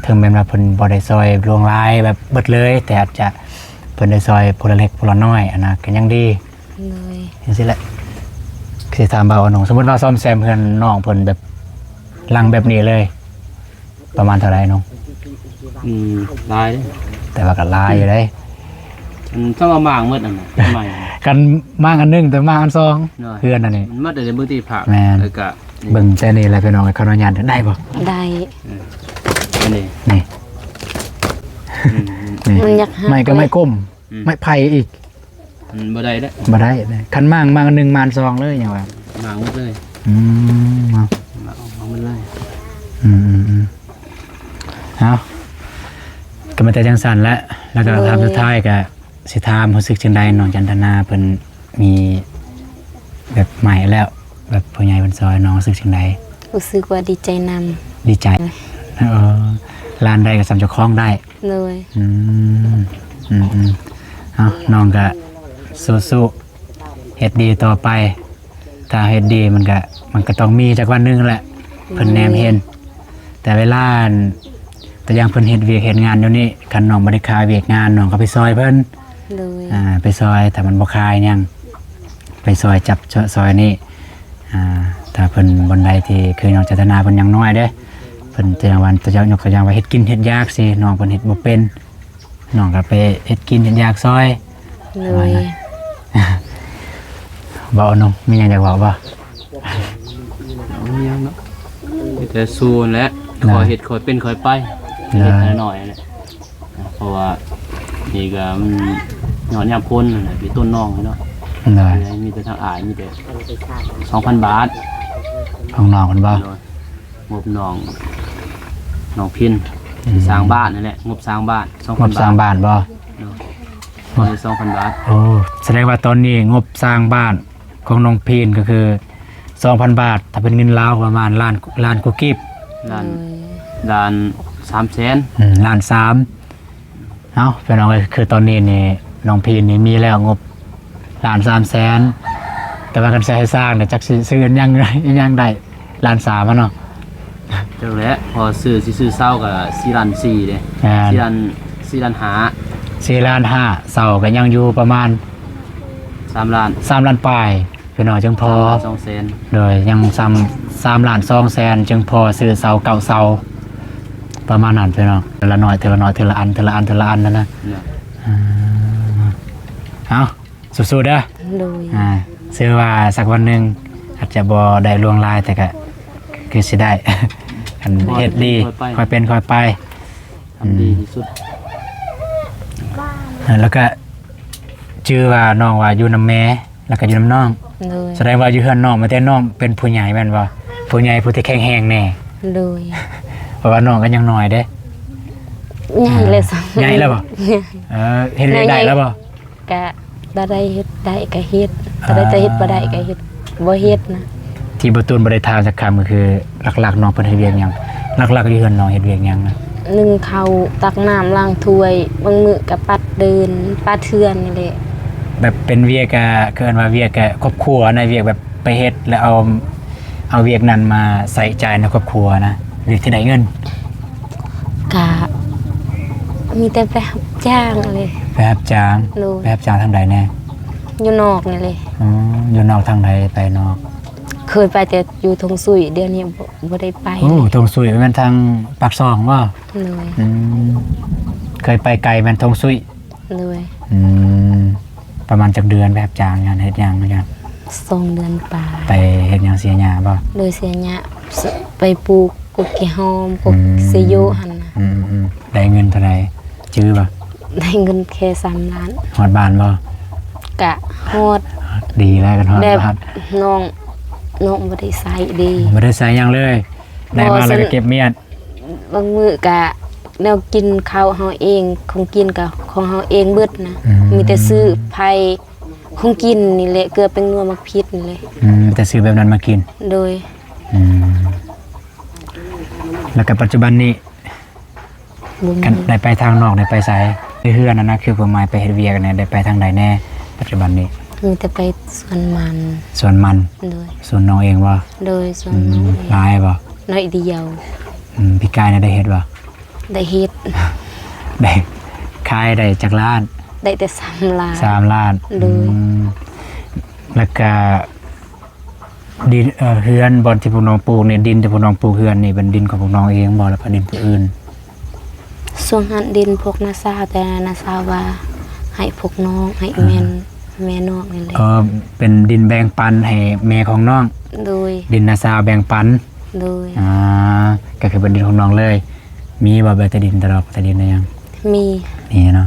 ເຖິງແມ່ນວ່າເພິ່ນບໍ່ໄດ້ຊ່ອຍຫຼວງຫຼາຍແບບເບິດເລີຍ ແຕ່ອາດຈະເພິ່ນໄດ້ຊ່ອຍຜູ້ລະເລັກຜູ້ລະນ້ອຍຫັ້ນນະ ກໍຍັງດີ. ໂດຍ. ຈັ່ງຊີ້ແຫຼະ ຊິຖາມບ່າວອານົງ ສົມມຸດວ່າສ້ອມແຊມເຮືອນນ້ອງເພິ່ນແບບຫຼັງແບບນີ້ເລີຍ ປະມານເທົ່າໃດນ້ອງ? ອືມ ຫຼາຍເດ້ ແຕ່ວ່າກໍຫຼາຍຢູ່ເດ້. ອືມ ຄັນວ່າມ້າງໝົດອັນນັ້ນ ໃໝ່ ຄັນມ້າງອັນໜຶ່ງ ແຕ່ມ້າງອັນສອງ ໂດຍ ເຮືອນອັນນີ້ ມັນໝົດເດ້ ເບິ່ງທີ່ພາບ ແມ່ນ ເອີ ກະ ເບິ່ງແຕ່ນີ້ແຫຼະພີ່ນ້ອງ ຂໍອະນຸຍາດ ໄດ້ບໍ່? ໄດ້. ເອີ ອັນນີ້ ນີ້ ອືມ ນີ້ ມັນຢາກຫັກ ໄມ້ກໍໄມ້ກົມ ອືມ ໄມ້ໄຜ່ອີກ ມັນບໍ່ໄດ້ເດ້ ບໍ່ໄດ້ເດ້. ຄັນມ້າງ ມ້າງອັນໜຶ່ງ ມ້າງສອງເລີຍ ຫຍັງວ່າ ມ້າງໝົດເລີຍ. ອືມ ເນາະ ມ້າງອອກມາໝົດເລີຍ. ອືມໆໆ ເອົາ ກໍມີແຕ່ຈັ່ງຊັ້ນແຫຼະ. ແລ້ວກໍ ໂດຍ ຄຳຖາມສຸດທ້າຍກໍຊິຖາມ ຮູ້ສຶກຈັ່ງໃດ ນ້ອງຈັນທະນາເພິ່ນມີແບບໃໝ່ແລ້ວ ແບບຜູ້ໃຫຍ່ເພິ່ນຊ່ອຍ ນ້ອງຮູ້ສຶກຈັ່ງໃດ? ຮູ້ສຶກວ່າດີໃຈນຳ. ດີໃຈ. ເອີ ຫຼານໃດກໍສ່ຳເຈົ້າຂອງໄດ້. ໂດຍ. ອືມ ອືມໆ ເອົາ ນ້ອງກະສູ້ໆ ເຮັດດີຕໍ່ໄປ. ຖ້າເຮັດດີມັນກະ ມັນກະຕ້ອງມີຈັກວັນໜຶ່ງແຫຼະ ເພິ່ນແນມເຫັນ. ແຕ່ເວລາ ອັນ ຕົວຢ່າງເພິ່ນເຮັດວຽກເຮັດງານຢູ່ນີ້ ຄັນນ້ອງບໍ່ໄດ້ຄາວຽກງານ ນ້ອງກໍໄປຊ່ອຍເພິ່ນ. ໂດຍ ອ່າ ໄປຊ່ອຍ ຖ້າມັນບໍ່ຄາຫຍັງ ໄປຊ່ອຍຈັບຊ່ອຍນີ້. ອ່າ ຖ້າເພິ່ນບ່ອນໃດທີ່ຄືນ້ອງຈັນທະນາເພິ່ນຍັງນ້ອຍເດ້ ເພິ່ນ ຕົວຢ່າງວ່າ ຕົວຢ່າງ ຍົກຕົວຢ່າງວ່າເຮັດກິນເຮັດຢາກຊີ້ ນ້ອງເພິ່ນເຮັດບໍ່ເປັນ ນ້ອງກໍໄປເຮັດກິນເຮັດຢາກຊ່ອຍ. ໂດຍ ປະມານນັ້ນ. ເວົ້ານ້ອງ ມີຫຍັງຢາກເວົ້າບໍ່? ບໍ່ມີຫຍັງເນາະ ມີແຕ່ສູ້ຫັ້ນແຫຼະ. ໂດຍ ຄ່ອຍເຮັດຄ່ອຍເປັນຄ່ອຍໄປ. ໂດຍ ເຮັດໜ້ອຍໆແຫຼະ ເພາະວ່ານີ້ກໍມັນຍ້ອນຍາມຝົນຫັ້ນແຫຼະ ມີຕົ້ນນ້ອງເນາະ. ໂດຍ ມີແຕ່ທາງອ້າຍ ມີແຕ່ສອງພັນບາດ ຂອງນ້ອງເພິ່ນບໍ່? ໂດຍ ງົບນ້ອງ ນ້ອງພິນ ອືມ ສ້າງບ້ານນັ້ນແຫຼະ ງົບສ້າງບ້ານ ສອງພັນ ງົບສ້າງບ້ານບໍ່? ໂດຍ ງົບສອງພັນບາດ. ໂອ້ ສະແດງວ່າຕອນນີ້ງົບສ້າງບ້ານຂອງນ້ອງພິນກໍຄືສອງພັນບາດ ຖ້າເປັນເງິນລາວປະມານລ້ານ ລ້ານກວ່າກີບ. ລ້ານ ໂດຍ ລ້ານສາມແສນ. ອືມ ລ້ານສາມ. ເອົ້າ ພີ່ນ້ອງເອີຍ ຄືຕອນນີ້ນີ້ ນ້ອງພີນນີ້ມີແລ້ວງົບລ້ານສາມແສນ ແຕ່ວ່າຄັນຊິໃຫ້ສ້າງນີ້ ຈັກຊິຊື້ຫຍັງ ຫຍັງໄດ້ ລ້ານສາມຫັ້ນເນາະ. ຈັກແຫຼະ ພໍຊື້ ຊິຊື້ເສົາກໍສີ່ລ້ານສີ່ເດ້. ແມ່ນ ສີ່ລ້ານ ສີ່ລ້ານຫ້າ. ສີ່ລ້ານຫ້າ ເສົາກໍຍັງຢູ່ປະມານສາມລ້ານ ສາມລ້ານປາຍ. ພີ່ນ້ອງ ຈຶ່ງພໍ ສອງແສນ ໂດຍ ຍັງຊ້ຳສາມລ້ານສອງແສນ ຈຶ່ງພໍຊື້ເສົາເກົ້າເສົາ ປະມານນັ້ນພີ່ນ້ອງ ເທື່ອລະໜ້ອຍ ເທື່ອລະໜ້ອຍ ເທື່ອລະອັນ ເທື່ອລະອັນ ເທື່ອລະອັນນັ້ນນະ. ອືມ ເອົ້າ ສູ້ໆເດີ. ໂດຍ ອ່າ ເຊື່ອວ່າສັກວັນໜຶ່ງອາດຈະບໍ່ໄດ້ຫຼວງຫຼາຍ ແຕ່ກະຄືຊິໄດ້ ອັນເຮັດດີ ຄ່ອຍເປັນຄ່ອຍໄປ. ທຳດີທີ່ສຸດ ແລ້ວກະຈື່ວ່ານ້ອງວ່າຢູ່ນຳແມ່ ແລ້ວກະຢູ່ນຳນ້ອງ. ໂດຍ ສະແດງວ່າຢູ່ເຮືອນນ້ອງ ມີແຕ່ນ້ອງເປັນຜູ້ໃຫຍ່ແມ່ນບໍ່? ຜູ້ໃຫຍ່ ຜູ້ທີ່ແຂງແຮງແດ່. ໂດຍ ເພາະວ່ານ້ອງກໍຍັງນ້ອຍເດ້. ໃຫຍ່ແລ້ວ ອ່າ ໃຫຍ່ແລ້ວບໍ່? ເອີ ເຮັດວຽກໄດ້ແລ້ວບໍ່? ກະ ຕາໃດເຮັດໄດ້ກະເຮັດ ຕາໃດ ອ່າ ຕາເຮັດບໍ່ໄດ້ກະເຮັດ ບໍ່ເຮັດນະ. ທີ່ບໍ່ຕູນບໍ່ໄດ້ຖາມຈັກຄຳກໍຄື ຫຼັກໆນ້ອງເພິ່ນເຮັດວຽກຫຍັງ? ຫຼັກໆຢູ່ເຮືອນນ້ອງເຮັດວຽກຫຍັງນະ? ໜຶ້ງເຂົ້າ ຕັກນ້ຳ ລ້າງຖ້ວຍ ບາງມື້ກະປັດເດີ່ນ ປັດເຮືອນນີ້ແຫຼະ. ແບບເປັນວຽກ ກະ ເອີ້ນວ່າວຽກ ກະ ຄອບຄົວນະ ວຽກແບບໄປເຮັດແລ້ວເອົາ ເອົາວຽກນັ້ນມາໃຊ້ຈ່າຍໃນຄອບຄົວນະ ວຽກທີ່ໄດ້ເງິນ. ກະມີແຕ່ໄປຮັບຈ້າງເລີຍ. ໄປຮັບຈ້າງ? ໂດຍ ໄປຮັບຈ້າງທາງໃດແດ່? ຢູ່ນອກນີ້ເລີຍ. ອືມ ຢູ່ນອກທາງໃດ? ໄປນອກ ເຄີຍໄປແຕ່ຢູ່ທົ່ງຊຸຍ ດຽວນີ້ບໍ່ ບໍ່ໄດ້ໄປ. ໂອ້ ທົ່ງຊຸຍແມ່ນທາງປາກຊ່ອງບໍ່? ໂດຍ ອືມ ເຄີຍໄປໄກແມ່ນທົ່ງຊຸຍ. ໂດຍ ອືມ ປະມານຈັກເດືອນໄປຮັບຈ້າງຫັ້ນ ເຮັດຫຍັງ? ສອງເດືອນປາຍ. ໄປເຮັດຫຍັງ? ເສຍຫຍ້າບໍ່? ໂດຍ ເສຍຫຍ້າ ໄປປູກກົກກີ່ຫອມ ກົກ ອືມ ເຊໂຍຫັ້ນນະ. ອືມໆ ໄດ້ເງິນເທົ່າໃດ ຈື່ບໍ່? ໄດ້ເງິນແຄ່ສາມລ້ານ. ຮອດບ້ານບໍ່? ກະຮອດ. ດີແລ້ວ ຄັນຮອດບ້ານ. ນ້ອງ ນ້ອງບໍ່ໄດ້ໃຊ້ເດ້. ບໍ່ໄດ້ໃຊ້ຫຍັງເລີຍ. ໄດ້ມາແລ້ວກໍເກັບມຽນ. ບາງມື້ກະແນວກິນເຂົ້າເຮົາເອງ ຂອງກິນກະຂອງເຮົາເອງເບິດນະ. ອືມ ມີແຕ່ຊື້ໄຂ່ ຂອງກິນນີ້ແຫຼະ ເກືອ ແປ້ງນົວ ໝາກພິກນີ້ແຫຼະ. ອືມ ມີແຕ່ຊື້ແບບນັ້ນມາກິນ. ໂດຍ ອືມ ແລ້ວກະປັດຈຸບັນນີ້ ບໍ່ມີ ຄັນໄດ້ໄປທາງນອກ ໄດ້ໄປໃສ? ໃນເຮືອນຫັ້ນນະ ຄືຄວາມໝາຍໄປເຮັດວຽກຫັ້ນນະ ໄດ້ໄປທາງໃດແດ່ປັດຈຸບັນນີ້? ມີແຕ່ໄປສວນມັນ. ສວນມັນ? ໂດຍ ສວນນ້ອງເອງບໍ່? ໂດຍ ສວນນ້ອງເອງ. ອືມ ຫຼາຍບໍ່? ໜ້ອຍດຽວ. ອືມ ປີກາຍນະໄດ້ເຮັດບໍ່? ໄດ້ເຮັດ. ໄດ້ ຂາຍໄດ້ຈັກລ້ານ? ໄດ້ແຕ່ສາມລ້ານ. ສາມລ້ານ. ໂດຍ ອືມ ແລ້ວກະ ດິນ ເອີ ເຮືອນບ່ອນທີ່ພວກນ້ອງປູກນີ້ ດິນທີ່ພວກນ້ອງປູກເຮືອນນີ້ເປັນດິນຂອງພວກນ້ອງເອງບໍ່ ຫຼືວ່າດິນຜູ້ອື່ນ? ຊ່ວງຫັ້ນດິນພວກນ້າສາວ ແຕ່ນ້າສາວວ່າໃຫ້ພວກນ້ອງ ໃຫ້ແມ່ ອ່າ ແມ່ນ້ອງນີ້ແຫຼະ. ເອີ ເປັນດິນແບ່ງປັນໃຫ້ແມ່ຂອງນ້ອງ. ໂດຍ ດິນນ້າສາວແບ່ງປັນ. ໂດຍ ອ່າ ກໍຄືເປັນດິນຂອງນ້ອງເລີຍ. ມີບໍ່ ແບບຕາດິນຕະດອກ ຕາດິນອີຫຍັງ? ມີ ມີເນາະ.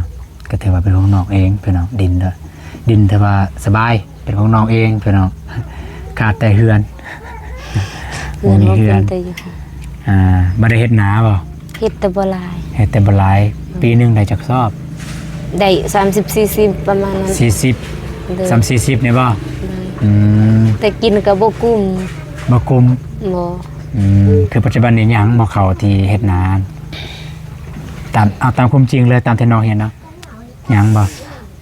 ກໍຖືວ່າເປັນຂອງນ້ອງເອງພີ່ນ້ອງ ດິນເດີ ດິນຖືວ່າສະບາຍ ເປັນຂອງນ້ອງເອງພີ່ນ້ອງ ຂາດແຕ່ເຮືອນ ບໍ່ມີເຮືອນ. ອ່າ ບໍ່ໄດ້ເຮັດນາບໍ່? ເຮັດແຕ່ບໍ່ຫຼາຍ. ເຮັດແຕ່ບໍ່ຫຼາຍ. ອືມ ປີໜຶ່ງໄດ້ຈັກຊອບ? ໄດ້ສາມສິບ ສີ່ສິບ ປະມານນັ້ນ. ສີ່ສິບ. ໂດຍ ສ່ຳສີ່ສິບນີ້ບໍ່? ໂດຍ ອືມ ແຕ່ກິນກໍບໍ່ກຸ້ມ. ບໍ່ກຸ້ມ. ບໍ່. ອືມ ຄືປັດຈຸບັນນີ້ຍັງບໍ່ເຂົ້າທີ່ເຮັດນາ? ຕາມ ເອົາຕາມຄວາມຈິງເລີຍ ຕາມທີ່ນ້ອງເຫັນເນາະ. ຍັງບໍ່?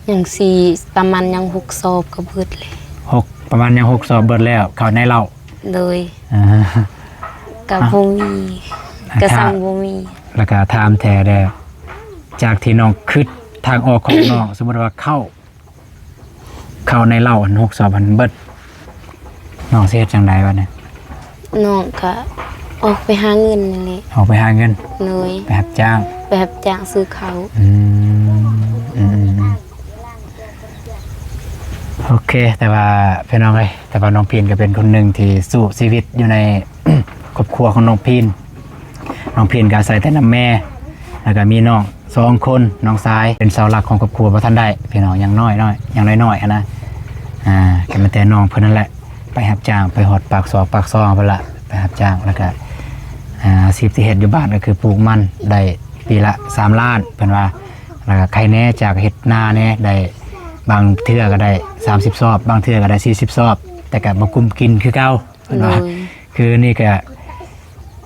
ຍັງຊິປະມານຍັງຫົກສອບກໍເບິດແລ້ວ. ຫົກ ປະມານຍັງຫົກສອບເບິດແລ້ວ ເຂົ້າໃນເລົາ. ໂດຍ. ອ່າ ກໍບໍ່ມີ ກໍ ຖ້າ ສັ່ງບໍ່ມີ. ແລ້ວກໍຖາມແທ້ແດ່ ຈາກທີ່ນ້ອງຄິດທາງອອກຂອງນ້ອງ ສົມມຸດວ່າເຂົ້າ ເຂົ້າໃນເລົາຫັ້ນ ຫົກສອບຫັ້ນເບິດ ນ້ອງຊິເຮັດຈັ່ງໃດບັດນີ້? ນ້ອງກະອອກໄປຫາເງິນນີ້ແຫຼະ. ອອກໄປຫາເງິນ? ໂດຍ. ໄປຮັບຈ້າງ? ໄປຮັບຈ້າງຊື້ເຂົ້າ. ອືມ ອືມ ອືມ ອືມ ໂອເຄ. ແຕ່ວ່າພີ່ນ້ອງເອີຍ ແຕ່ວ່ານ້ອງພີນກໍເປັນຄົນໜຶ່ງທີ່ສູ້ຊີວິດຢູ່ໃນຄອບຄົວຂອງນ້ອງພີນ. ນ້ອງພີນກໍອາໄສແຕ່ນຳແມ່ ແລ້ວກໍມີນ້ອງສອງຄົນ ນ້ອງຊາຍເປັນເສົາຫຼັກຂອງຄອບຄົວ ບໍ່ທັນໄດ້ ພີ່ນ້ອງ ຍັງນ້ອຍໆ ຍັງນ້ອຍໆ ຫັ້ນນະ. ອ່າ ກໍມີແຕ່ນ້ອງເພິ່ນນັ້ນແຫຼະ ໄປຮັບຈ້າງ ໄປຮອດປາກຊອກປາກຊ່ອງພຸ້ນລະ ໄປຮັບຈ້າງ. ແລ້ວກໍ ອ່າ ອາຊີບທີ່ເຮັດຢູ່ບ້ານກໍຄືປູກມັນ ໄດ້ປີລະສາມລ້ານ ເພິ່ນວ່າ. ແລ້ວກໍໄຄແນ່ ຈາກເຮັດນາແນ່ ໄດ້ ບາງເທື່ອກໍໄດ້ສາມສິບສອບ ບາງເທື່ອກໍໄດ້ສີ່ສິບສອບ ແຕ່ກໍບໍ່ກຸ້ມກິນຄືເກົ່າ ເພິ່ນວ່າ. ໂດຍ. ຄືນີ້ກໍ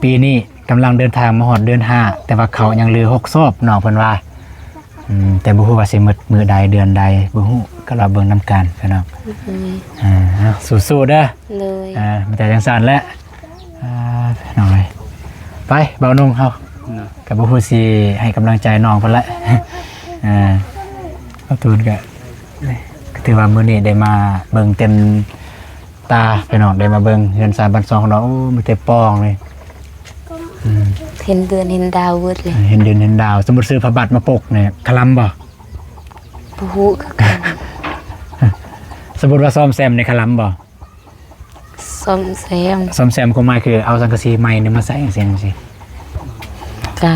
ປີນີ້ກຳລັງເດີນທາງມາຮອດເດືອນຫ້າ ແຕ່ວ່າເຂົ້າຍັງເຫຼືອຫົກສອບ ນ້ອງເພິ່ນວ່າ. ອືມ ແຕ່ບໍ່ຮູ້ວ່າຊິໝົດມື້ໃດເດືອນໃດ ບໍ່ຮູ້ ກໍລໍເບິ່ງນຳກັນພີ່ນ້ອງ. ອືມ ອ່າ ເອົາ ສູ້ໆເດີ. ໂດຍ. ອ່າ ມີແຕ່ຈັ່ງຊັ້ນແຫຼະ. ອ່າ ນ້ອງເອີຍ ໄປ ບ່າວນົງເຮົາ ເນາະ ກໍບໍ່ຮູ້ຊິໃຫ້ກຳລັງໃຈນ້ອງເພິ່ນລະ. ອ່າ ບ່າວຕູນກໍ ກໍຖືວ່າມື້ນີ້ໄດ້ມາເບິ່ງເຕັມ ຕາ ພີ່ນ້ອງ ໄດ້ມາເບິ່ງເຮືອນຊານບ້ານຊ່ອງຂອງນ້ອງ. ໂອ້ ມີແຕ່ປ່ອງເລີຍ. ອືມ ເຫັນເດືອນເຫັນດາວເບິດເລີຍ. ເຫັນເດືອນເຫັນດາວ. ສົມມຸດຊື້ຜ້າບັດມາປົກນີ້ ຄະລຳບໍ່? ບໍ່ຮູ້ຄືກັນ. ສົມມຸດວ່າສ້ອມແຊມນີ້ ຄະລຳບໍ່? ສ້ອມແຊມ ສ້ອມແຊມຄວາມໝາຍຄືເອົາສັງກະສີໃໝ່ນີ້ມາໃສ່ຈັ່ງຊີ້ ຈັ່ງຊີ້. ກະ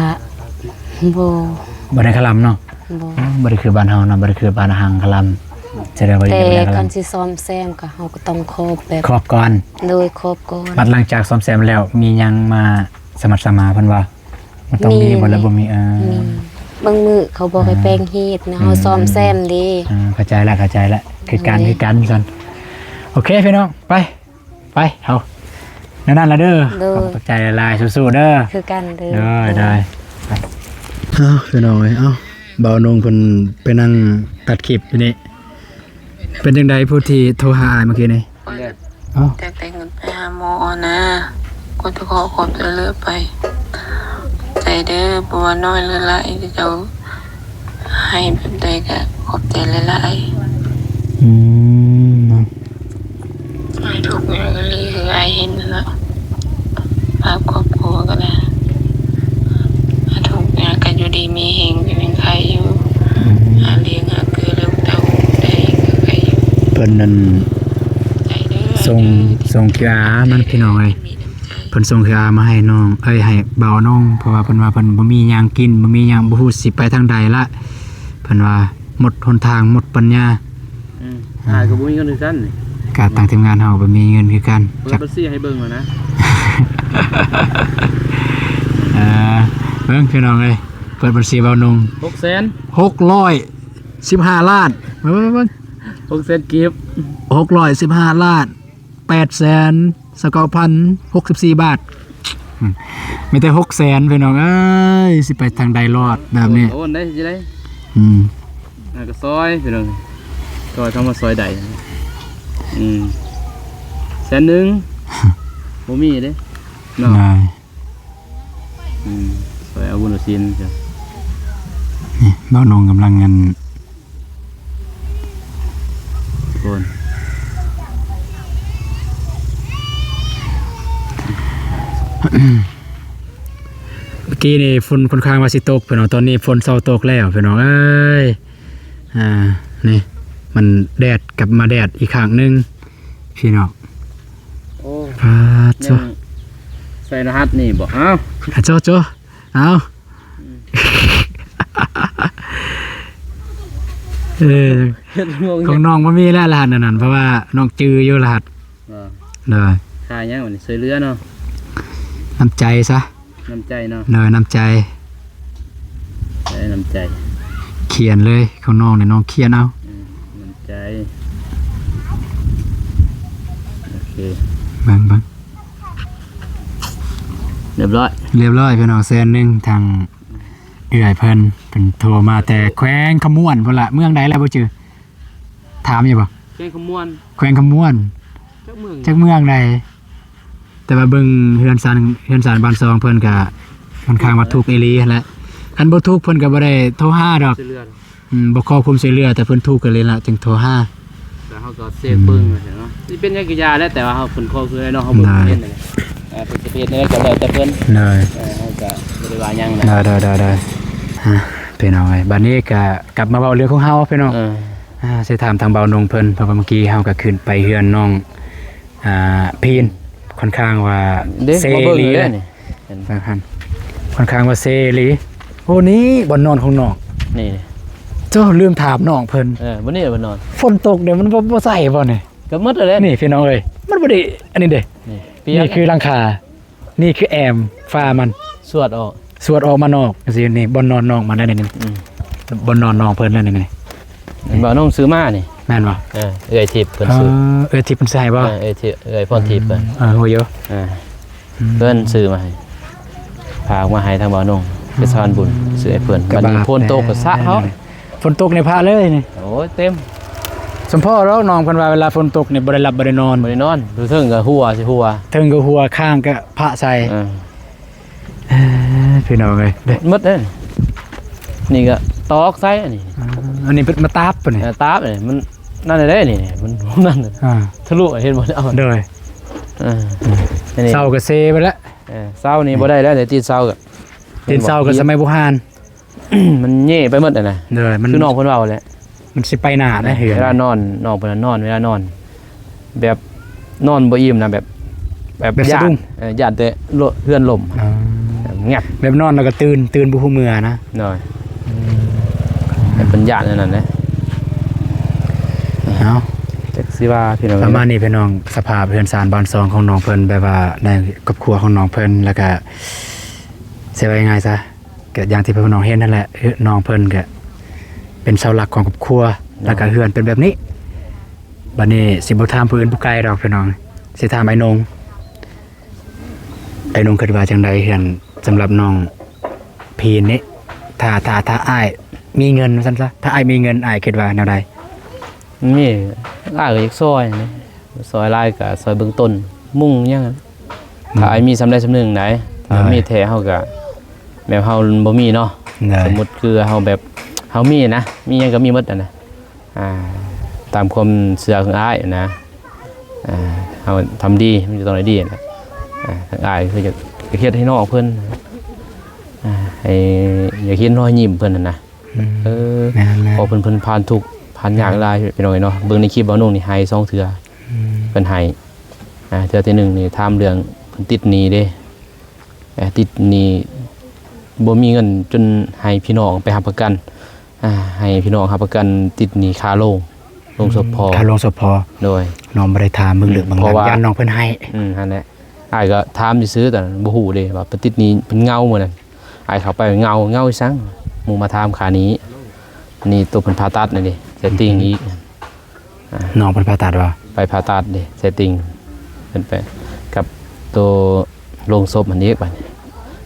ບໍ່ ບໍ່ໄດ້ຄະລຳເນາະ. ບໍ່ ອືມ ບໍ່ໄດ້ຄືບ້ານເຮົາເນາະ ບໍ່ໄດ້ຄືບ້ານຮັງຄະລຳ. ສະແດງວ່າ ແຕ່ ຍັງບໍ່ໄດ້ຄະລຳ ຄັນຊິສ້ອມແຊມກໍເຮົາກໍຕ້ອງຂອບແບບ ຂອບກ່ອນ. ໂດຍ ຂອບກ່ອນ. ບັດຫຼັງຈາກສ້ອມແຊມແລ້ວ ມີຫຍັງມາສະໝັດສະໝານເພິ່ນວ່າ ມັນຕ້ອງມີ ມີ ບໍ່ລະບໍ່ມີ? ເອີ ມີ. ບາງມື້ເຂົາບໍ່ໃຫ້ແປງເຮັດນະ ອ່າ ເຮົາ ອືມ ສ້ອມແຊມເດ້. ອ່າ ເຂົ້າໃຈລະ ເຂົ້າໃຈລະ ຄືກັນ ໂດຍ ຄືກັນຊັ້ນ. ໂອເຄ ພີ່ນ້ອງ ໄປ ໄປເຮົາ ແນວນັ້ນລະເດີ. ໂດຍ. ຂອບໃຈຫຼາຍໆ ສູ້ໆເດີ. ຄືກັນເດີ. ໂດຍ ໂດຍ ໂດຍ. ເອົ້າ ພີ່ນ້ອງເອີຍ ເອົ້າ ບ່າວນົງເພິ່ນໄປນັ່ງຕັດຄລິບຢູ່ນີ້ ເປັນຈັ່ງໃດ ຜູ້ທີ່ໂທຫາອ້າຍເມື່ອກີ້ນີ້? ເອີ ເອົ້າ ແຕ່ແຕ່ເງິນໄປຫາໝໍນະ ກໍຈະຂໍຄວາມຊ່ວຍເຫຼືອໄປ. ໃຈເດີ ບໍ່ວ່ານ້ອຍຫຼືຫຼາຍ ເຈົ້າ ໃຫ້ແບບໃດກະຂອບໃຈຫຼາຍໆ. ອືມ ເນາະ ອ້າຍທຸກຍາກອີ່ຫຼີ ຄືອ້າຍເຫັນຫັ້ນລະ ພາບຄອບຄົວກໍໄດ້ ທຸກຍາກກໍຢູ່ດີມີແຮງ ກໍຍັງໄຄຢູ່. ອືມ ຫາລ້ຽງຫາເກືອລູກເຕົ້າໄດ້ກໍໄຄຢູ່. ເພິ່ນນັ້ນ ໃຈເດີ ສົ່ງ ໃຈເດີ ສົ່ງຄິວອາ ມາ ພີ່ນ້ອງເອີຍ ເພິ່ນສົ່ງຄິວອາ ມາໃຫ້ນ້ອງ ເອີຍ ໃຫ້ບ່າວນົງ ເພາະວ່າເພິ່ນວ່າເພິ່ນບໍ່ມີຫຍັງກິນ ບໍ່ມີຫຍັງ ບໍ່ຮູ້ຊິໄປທາງໃດລະ ເພິ່ນວ່າໝົດຫົນທາງ ໝົດປັນຍາ. ອືມ ອ້າຍກໍບໍ່ມີເງິນຄືກັນນີ້ ກະທາງທີມງານເຮົາກໍບໍ່ມີເງິນຄືກັນ. ເປີດບັນຊີໃຫ້ເບິ່ງແລ້ວນະ. ເອີ ເບິ່ງພີ່ນ້ອງເອີຍ ເປີດບັນຊີບ່າວນົງ ຫົກແສນ ຫົກຮ້ອຍສິບຫ້າລ້ານ ເບິ່ງ ເບິ່ງ ເບິ່ງ ຫົກແສນກີບ ຫົກຮ້ອຍສິບຫ້າລ້ານ ແປດແສນຊາວເກົ້າພັນຫົກສິບສີ່ບາດ. ອືມ ມີແຕ່ຫົກແສນ ພີ່ນ້ອງເອີຍ ຊິໄປທາງໃດລອດແບບນີ້? ໂອນ ໂອນໄດ້ ຊິໄດ້ ອືມ ອ່າ ກໍຊ່ອຍ ພີ່ນ້ອງ ຊ່ອຍ ຄຳວ່າຊ່ອຍໃດ ອືມ ແສນໜຶ່ງ ບໍ່ມີເດ້ເນາະ. ອືມ ຊ່ອຍເອົາບຸນເອົາສິນ ນີ້ ບ່າວນົງກຳລັງ ອັນ ໂອນ ເມື່ອກີ້ນີ້ຝົນຄ່ອນຂ້າງວ່າຊິຕົກ ພີ່ນ້ອງ ຕອນນີ້ຝົນເຊົາຕົກແລ້ວ ພີ່ນ້ອງເອີຍ. ອ່າ ນີ້ ມັນແດດກັບມາແດດອີກຄັ້ງໜຶ່ງ ພີ່ນ້ອງ. ໂອ້ ປາດໂທ້ ຍັງໃສ່ລະຫັດນີ້ບໍ່? ເອົ້າ ອາ ໂຈະ ໂຈະ ເອົາ ອືມ ເອີ ເຮັດງົງ ຂອງນ້ອງບໍ່ມີແລ້ວລະຫັດອັນນັ້ນ ເພາະວ່ານ້ອງຈື່ຢູ່ລະຫັດ. ເອີ ໂດຍ ຄ່າຫຍັງວະນີ້? ຊ່ວຍເຫຼືອເນາະ ນ້ຳໃຈຊະ ນ້ຳໃຈເນາະ ໂດຍ ນ້ຳໃຈ ໃຊ້ນ້ຳໃຈ ຂຽນເລີຍ ຂອງນ້ອງນີ້ນ້ອງຂຽນເອົາ ອືມ ນ້ຳໃຈ ໂອເຄ ເບິ່ງ ເບິ່ງ ລຽບຮ້ອຍ ລຽບຮ້ອຍ ພີ່ນ້ອງ ແສນໜຶ່ງ ທາງເອ ເອື້ອຍເພິ່ນ ເພິ່ນໂທມາແຕ່ແຂວງຄຳມ່ວນພຸ້ນລະ ເມືອງໃດລະບໍ່ຈື່ ຖາມຢູ່ບໍ່? ແຂວງຄຳມ່ວນ ແຂວງຄຳມ່ວນ ຈັກເມືອງ ຈັກເມືອງໃດ ແຕ່ວ່າເບິ່ງເຮືອນຊານ ເຮືອນຊານບ້ານຊ່ອງເພິ່ນກະຄ່ອນຂ້າງວ່າທຸກອີ່ຫຼີຫັ້ນແຫຼະ ຄັນບໍ່ທຸກເພິ່ນກະບໍ່ໄດ້ໂທຫາດອກ ຊ່ວຍເຫຼືອ ອືມ ບໍ່ຂໍຄວາມຊ່ວຍເຫຼືອ ແຕ່ເພິ່ນທຸກກະເລີຍລະຈຶ່ງໂທຫາ ແຕ່ເຮົາກໍເຊັກເບິ່ງ ອືມ ວ່າຊັ້ນເນາະ ຊິເປັນຫຍັງກໍຢ່າແຫຼະ ແຕ່ວ່າເຮົາ ເພິ່ນຂໍຊ່ວຍເນາະ ເຮົາບໍ່ ໄດ້ ເຮັດ ເອີ ເພິ່ນຊິເຮັດແນວໃດກໍແລ້ວແຕ່ເພິ່ນ ໂດຍ ເອີ ເຮົາກໍບໍ່ໄດ້ວ່າຫຍັງນະ ໂດຍ ໂດຍ ໂດຍ ອ່າ ພີ່ນ້ອງເອີຍ ບັດນີ້ກໍກັບມາເວົ້າເລື່ອງຂອງເຮົາພີ່ນ້ອງ ເອີ ອ່າ ຊິຖາມທາງບ່າວນົງເພິ່ນ ເພາະວ່າເມື່ອກີ້ເຮົາກໍຂຶ້ນໄປເຮືອນນ້ອງ ອ່າ ພີນ ຂ້ອນຂ້າງວ່າ ເດ້ ເຊ ມາເບິ່ງ ອີ່ຫຼີ ເດ້ ເລີຍນີ້ ເຫັນ ຂ້ອນຂ້າງວ່າເຊອີ່ຫຼີ ໂອ້ ນີ້ບ່ອນນອນຂອງນ້ອງ ນີ້ ໂທ້ ລືມຖາມນ້ອງເພິ່ນ ເອີ ບໍ່ນີ້ບ່ອນນອນ ຝົນຕົກນີ້ມັນບໍ່ ບໍ່ໃສ່ບໍ່ນີ້ ກໍໝົດແລ້ວ ນີ້ພີ່ນ້ອງເອີຍ ມັນບໍ່ໄດ້ອັນນີ້ເດ້ ນີ້ ນີ້ຄືຫຼັງຄາ ນີ້ຄືແອມຝາມັນ ສວດອອກ ສວດອອກມານອກ ຈັ່ງຊີ້ນີ້ ບ່ອນນອນນ້ອງມັນໄດ້ນີ້ ອືມ ບ່ອນນອນນ້ອງເພິ່ນນັ້ນນີ້ ເຫັນບໍ່ ນ້ອງຊື້ມານີ້ ແມ່ນບໍ່? ເອີ ເອື້ອຍທິບເພິ່ນຊື້ ເອີ ເອື້ອຍທິບເພິ່ນຊື້ໃຫ້ບໍ່? ເອີ ເອື້ອຍທິບ ເອື້ອຍພອນທິບ ເອີ ເອີ ຮູ້ຢູ່ ເອີ ອືມ ເພິ່ນຊື້ມາໃຫ້ ຝາກມາໃຫ້ທາງບ່າວນົງ ເປັນສະພານບຸນ ຊື້ໃຫ້ເພິ່ນ ບັດນີ້ຝົນຕົກກໍສະເຮົາ ຝົນຕົກໃນພະເລີຍນີ້ ໂອ້ຍ ເຕັມ ສົມພໍດອກ ນ້ອງເພິ່ນວ່າເວລາຝົນຕົກນີ້ບໍ່ໄດ້ຫຼັບບໍ່ໄດ້ນອນ ບໍ່ໄດ້ນອນ ຢູ່ເທິງກໍຮົ່ວ ຊິຮົ່ວ ເທິງກໍຮົ່ວ ຂ້າງກໍພະໃສ່ ເອີ ເອີ ພີ່ນ້ອງເອີຍ ເດ້ ໝົດເດ້ ນີ້ກໍຕອກໃສ່ອັນນີ້ ອ່າ ອັນນີ້ເປັນມາຕາບປະນີ້ ເອີ ຕາບນີ້ ມັນນັ້ນໄດ້ນີ້ ມັນນັ້ນ ອ່າ ທະລຸ ເຫັນບໍ່ ເອົາ ໂດຍ ເອີ ອັນນີ້ ເສົາກໍເຊໄປແລ້ວ ເອີ ເສົານີ້ ອືມ ບໍ່ໄດ້ແລ້ວ ແຕ່ຕີນເສົາກໍ ຕີນເສົາກໍສະໄໝບູຮານ ມັນເຫຍ່ໄປໝົດຫັ້ນນະ ໂດຍ ມັນ ຄືນ້ອງເພິ່ນເວົ້າແຫຼະ ມັນຊິໄປໜ້າໄດ໋ ເອີ ເຮືອນ ເວລານອນ ນ້ອງເພິ່ນນອນ ເວລານອນ ແບບນອນບໍ່ອີ່ມນະ ແບບ ແບບ ແບບສະດຸ້ງ ຢ້ານ ເອີ ຢ້ານແຕ່ເຮືອນລົ້ມ ອ່າ ແບບແງບ ແບບນອນແລ້ວກໍຕື່ນ ຕື່ນບໍ່ຮູ້ເມື່ອນະ ໂດຍ ອືມ ແບບເພິ່ນຢ້ານອັນນັ້ນເດ້ ເອົາ ຈັກຊິວ່າພີ່ນ້ອງ ປະມານນີ້ພີ່ນ້ອງ ສະພາບເຮືອນຊານບ້ານຊ່ອງຂອງນ້ອງເພິ່ນ ແບບວ່າໃນຄອບຄົວຂອງນ້ອງເພິ່ນ ແລ້ວກໍ ຊິວ່າງ່າຍໆຊະ ກໍຢ່າງທີ່ພີ່ນ້ອງເຫັນຫັ້ນແຫຼະ ນ້ອງເພິ່ນກໍເປັນເສົາຫຼັກຂອງຄອບຄົວ ແລ້ວກໍເຮືອນເປັນແບບນີ້ ບັດນີ້ຊິບໍ່ຖາມຜູ້ອື່ນຜູ້ໄກດອກພີ່ນ້ອງ ຊິຖາມອ້າຍນົງ ອ້າຍນົງຄິດວ່າຈັ່ງໃດ ເຮືອນສຳລັບນ້ອງພີນນີ້ ຖ້າ ຖ້າ ຖ້າອ້າຍມີເງິນວ່າຊັ້ນຊະ ຖ້າອ້າຍມີເງິນ ອ້າຍຄິດວ່າແນວໃດ? ມີ ອ້າຍກໍຢາກຊ່ອຍນີ້ ຊ່ອຍຫຼາຍກໍຊ່ອຍເບື້ອງຕົ້ນ ມຸງຫຍັງ ອືມ ຖ້າອ້າຍມີສ່ຳໃດສ່ຳໜຶ່ງໃດ ຖ້າ ໂດຍ ມີແທ້ເຮົາກໍ ແບບເຮົາບໍ່ມີເນາະ ໂດຍ ສົມມຸດຄືເຮົາແບບ ເຮົາມີນະ ມີຫຍັງກໍມີໝົດຫັ້ນນະ ອ່າ ຕາມຄວາມເຊື່ອຂອງອ້າຍນະ ອ່າ ເຮົາທຳດີ ມັນກໍຕ້ອງໄດ້ດີນະ ອ່າ ທາງອ້າຍຄືຢາກ ຢາກເຮັດໃຫ້ນ້ອງເພິ່ນ ອ່າ ໃຫ້ ຢາກເຫັນຮອຍຍິ້ມເພິ່ນຫັ້ນນະ ອືມ ເອີ ແມ່ນໆ ເພາະເພິ່ນ ເພິ່ນຜ່ານທຸກຜ່ານຍາກ ແມ່ນ ຫຼາຍ ພີ່ນ້ອງເອີຍເນາະ ເບິ່ງໃນຄລິບບ່າວນົງນີ້ໄຫ້ສອງເທື່ອ ອືມ ເພິ່ນໄຫ້ ອ່າ ເທື່ອທີໜຶ່ງນີ້ຖາມເລື່ອງເພິ່ນຕິດໜີ້ເດ້ ເອີ ຕິດໜີ້ ບໍ່ມີເງິນຈົນໃຫ້ພີ່ນ້ອງໄປຮັບປະກັນ ອ່າ ໃຫ້ພີ່ນ້ອງຮັບປະກັນຕິດໜີ້ຄ່າໂລງ ໂລງສົບພໍ ອືມ ຄ່າໂລງສົບພໍ ໂດຍ ນ້ອງບໍ່ໄດ້ຖາມເບິ່ງເລິກເບິ່ງຫຼັງ ອືມ ຢ້ານນ້ອງເພິ່ນໃຫ້ ອືມ ຫັ້ນແຫຼະ ອ້າຍກໍຖາມຊື່ໆ ແຕ່ບໍ່ຮູ້ເດ້ວ່າເພິ່ນຕິດໜີ້ ເພິ່ນເຫງົາມື້ນັ້ນ ອ້າຍເຂົ້າໄປເຫງົາ ເຫງົາອີ່ສັງ ໝູ່ມາຖາມຄ່າໜີ້ ນີ້ໂຕເພິ່ນຜ່າຕັດນັ້ນເດ້ ເສຍຕິ່ງອີກ ອ່າ ນ້ອງເພິ່ນຜ່າຕັດບໍ່? ໄປຜ່າຕັດເດ້ ເສຍຕິ່ງ ເພິ່ນໄປກັບໂຕໂລງສົບຫັ້ນອີກ ບາດນີ້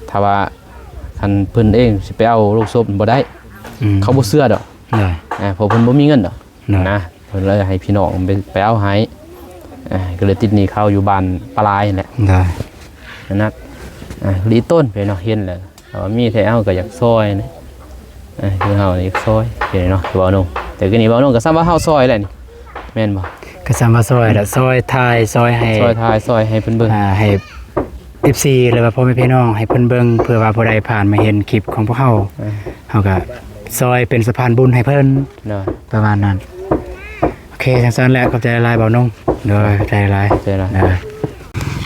ຖ້າວ່າຄັນເພິ່ນເອງຊິໄປເອົາໂລງສົບບໍ່ໄດ້ ອືມ ເຂົາບໍ່ເຊື່ອດອກ ໂດຍ ເອີ ເພາະເພິ່ນບໍ່ມີເງິນດອກ ໂດຍ ນະ ເພິ່ນເລີຍໃຫ້ພີ່ນ້ອງໄປ ໄປເອົາໃຫ້ ເອີ ກໍເລີຍຕິດໜີ້ເຂົາຢູ່ບ້ານປາລາຍຫັ້ນແຫຼະ ໂດຍ ນັ້ນນະ ອ່າ ລີ້ຕົ້ນໄປເນາະ ເຫັນແລ້ວ ຖ້າວ່າມີແທ້ເຮົາກໍຢາກຊ່ອຍນະ ເອີ ຄືເຮົາຢາກຊ່ອຍ ເຫັນເນາະ ຄືເວົ້ານຳ ແຕ່ຄືນີ້ເວົ້ານຳກໍສ່ຳວ່າເຮົາຊ່ອຍແຫຼະນີ້ ແມ່ນບໍ່? ກໍສ່ຳວ່າຊ່ອຍລະ ຊ່ອຍຖ່າຍ ຊ່ອຍໃຫ້ ຊ່ອຍຖ່າຍ ຊ່ອຍໃຫ້ເພິ່ນເບິ່ງ ອ່າ ໃຫ້ ເອັຟຊີ ຫຼືວ່າພໍ່ແມ່ພີ່ນ້ອງໃຫ້ເພິ່ນເບິ່ງ ເພື່ອວ່າຜູ້ໃດຜ່ານມາເຫັນຄລິບຂອງພວກເຮົາ ເອີ ເຮົາກໍຊ່ອຍເປັນສະພານບຸນໃຫ້ເພິ່ນ ໂດຍ ປະມານນັ້ນ ໂອເຄ ຈັ່ງຊັ້ນແຫຼະ ຂອບໃຈຫຼາຍໆ ບ່າວນົງ ໂດຍ ຂອບໃຈຫຼາຍ ຂອບໃຈຫຼາຍ ໂດຍ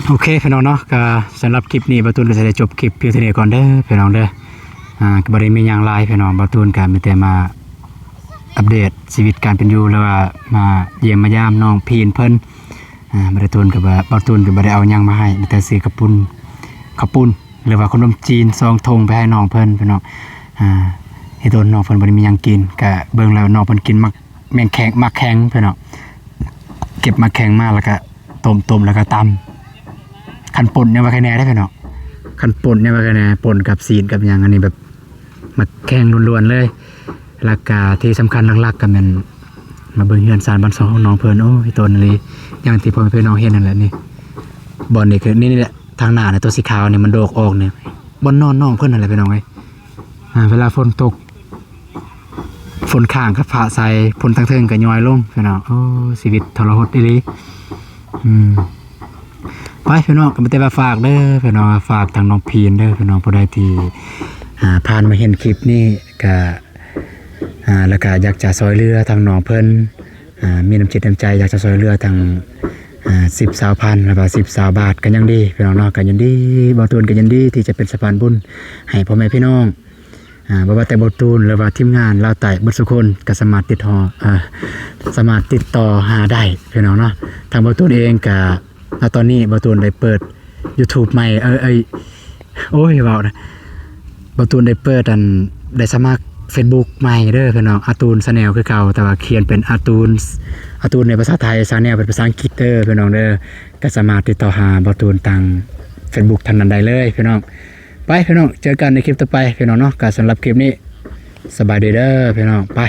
ໂອເຄ ພີ່ນ້ອງເນາະ ກໍສຳລັບຄລິບນີ້ ບ່າວຕູນກໍຈະໄດ້ຈົບຄລິບພຽງເທົ່ານີ້ກ່ອນເດີ ພີ່ນ້ອງເດີ ອ່າ ກໍບໍ່ໄດ້ມີຫຍັງຫຼາຍ ພີ່ນ້ອງ ບ່າວຕູນກໍມີແຕ່ມາອັບເດດຊີວິດການເປັນຢູ່ ຫຼືວ່າມາຢ້ຽມມາຢາມນ້ອງພີນເພິ່ນ ອ່າ ບ່າວຕູນກໍບໍ່ ບ່າວຕູນກໍບໍ່ໄດ້ເອົາຫຍັງມາໃຫ້ ມີແຕ່ຊື້ເຂົ້າປຸ້ນ ເຂົ້າປຸ້ນ ຫຼືວ່າຂະໜົມຈີນສອງຖົງໄປໃຫ້ນ້ອງເພິ່ນ ພີ່ນ້ອງ ອ່າ ເຮັດໂດນນ້ອງເພິ່ນບໍ່ໄດ້ມີຫຍັງກິນ ກະເບິ່ງແລ້ວນ້ອງເພິ່ນກິນໝາກແມງແຄງ ໝາກແຄງ ພີ່ນ້ອງ ເກັບໝາກແຄງມາ ແລ້ວກະຕົ້ມ ຕົ້ມແລ້ວກະຕຳ ຄັນປົ່ນຍັງວ່າໄຄແນ່ເດ້ ພີ່ນ້ອງ ຄັນປົ່ນຍັງວ່າໄຄແນ່ ປົ່ນກັບຊີ້ນກັບຫຍັງ ອັນນີ້ແບບ ໝາກແຂ້ງລ້ວນໆເລີຍ. ແລ້ວກະທີ່ສຳຄັນຫຼັກໆກໍແມ່ນມາເບິ່ງເຮືອນຊານບ້ານຊ່ອງຂອງນ້ອງເພິ່ນ. ໂອ້ຍ ໂຕນອີ່ຫຼີ ຢ່າງທີ່ພໍ່ແມ່ພີ່ນ້ອງເຫັນນັ້ນແຫຼະນີ້. ບ່ອນນີ້ຄື ນີ້ ນີ້ແຫຼະ ທາງໜ້ານີ້ ຕົວສີຂາວນີ້ມັນດອກອອກນີ້ ບ່ອນນອນນ້ອງເພິ່ນນັ້ນແຫຼະພີ່ນ້ອງເອີຍ. ອ່າ ເວລາຝົນຕົກ ຝົນຄ້າງກໍຟ້າໃສ່ ຝົນທາງເທິງກໍຍ້ອຍລົງພີ່ນ້ອງ. ໂອ້ ຊີວິດທໍລະຫົດອີ່ຫຼີ. ອືມ ໄປພີ່ນ້ອງ ກໍມີແຕ່ວ່າຝາກເດີພີ່ນ້ອງ ຝາກທາງນ້ອງພີນເດີພີ່ນ້ອງ ຜູ້ໃດທີ່ ອ່າ ຜ່ານມາເຫັນຄລິບນີ້ກໍ ອ່າ ແລ້ວກໍຢາກຈະຊ່ອຍເຫຼືອທາງນ້ອງເພິ່ນ ອ່າ ມີນ້ຳຈິດນ້ຳໃຈຢາກຈະຊ່ອຍເຫຼືອທາງ ອ່າ ສິບ ຊາວພັນ ຫຼືວ່າ ສິບ ຊາວບາດກໍຍັງດີພີ່ນ້ອງເນາະ. ກໍຍິນດີ ບ່າວຕູນກໍຍິນດີທີ່ຈະເປັນສະພານບຸນໃຫ້ພໍ່ແມ່ພີ່ນ້ອງ ອ່າ ບໍ່ວ່າແຕ່ບ່າວຕູນ ຫຼືວ່າທີມງານລາວໃຕ້ເບິດສູ່ຄົນ ກໍສາມາດຕິດຕໍ່ ອ່າ ສາມາດຕິດຕໍ່ຫາໄດ້ພີ່ນ້ອງເນາະ. ທາງບ່າວຕູນເອງກໍ ແລ້ວຕອນນີ້ບ່າວຕູນໄດ້ເປີດຢູທູບໃໝ່ ເອີ ເອີ ໂອ້ຍ ເວົ້ານະ ບ່າວຕູນໄດ້ເປີດ ອັນ ໄດ້ສະໝັກເຟສບຸກໃໝ່ເດີພີ່ນ້ອງ ອາຕູນ Channel ຄືເກົ່າ ແຕ່ວ່າຂຽນເປັນອາຕູນ ອາຕູນໃນພາສາໄທ Channel ເປັນພາສາອັງກິດເດີພີ່ນ້ອງເດີ. ກໍສາມາດຕິດຕໍ່ຫາບ່າວຕູນທາງເຟສບຸກທາງນັ້ນໄດ້ເລີຍພີ່ນ້ອງ. ໄປພີ່ນ້ອງ ເຈີກັນໃນຄລິບຕໍ່ໄປພີ່ນ້ອງເນາະ. ກໍສຳລັບຄລິບນີ້ ສະບາຍດີເດີພີ່ນ້ອງ ໄປ.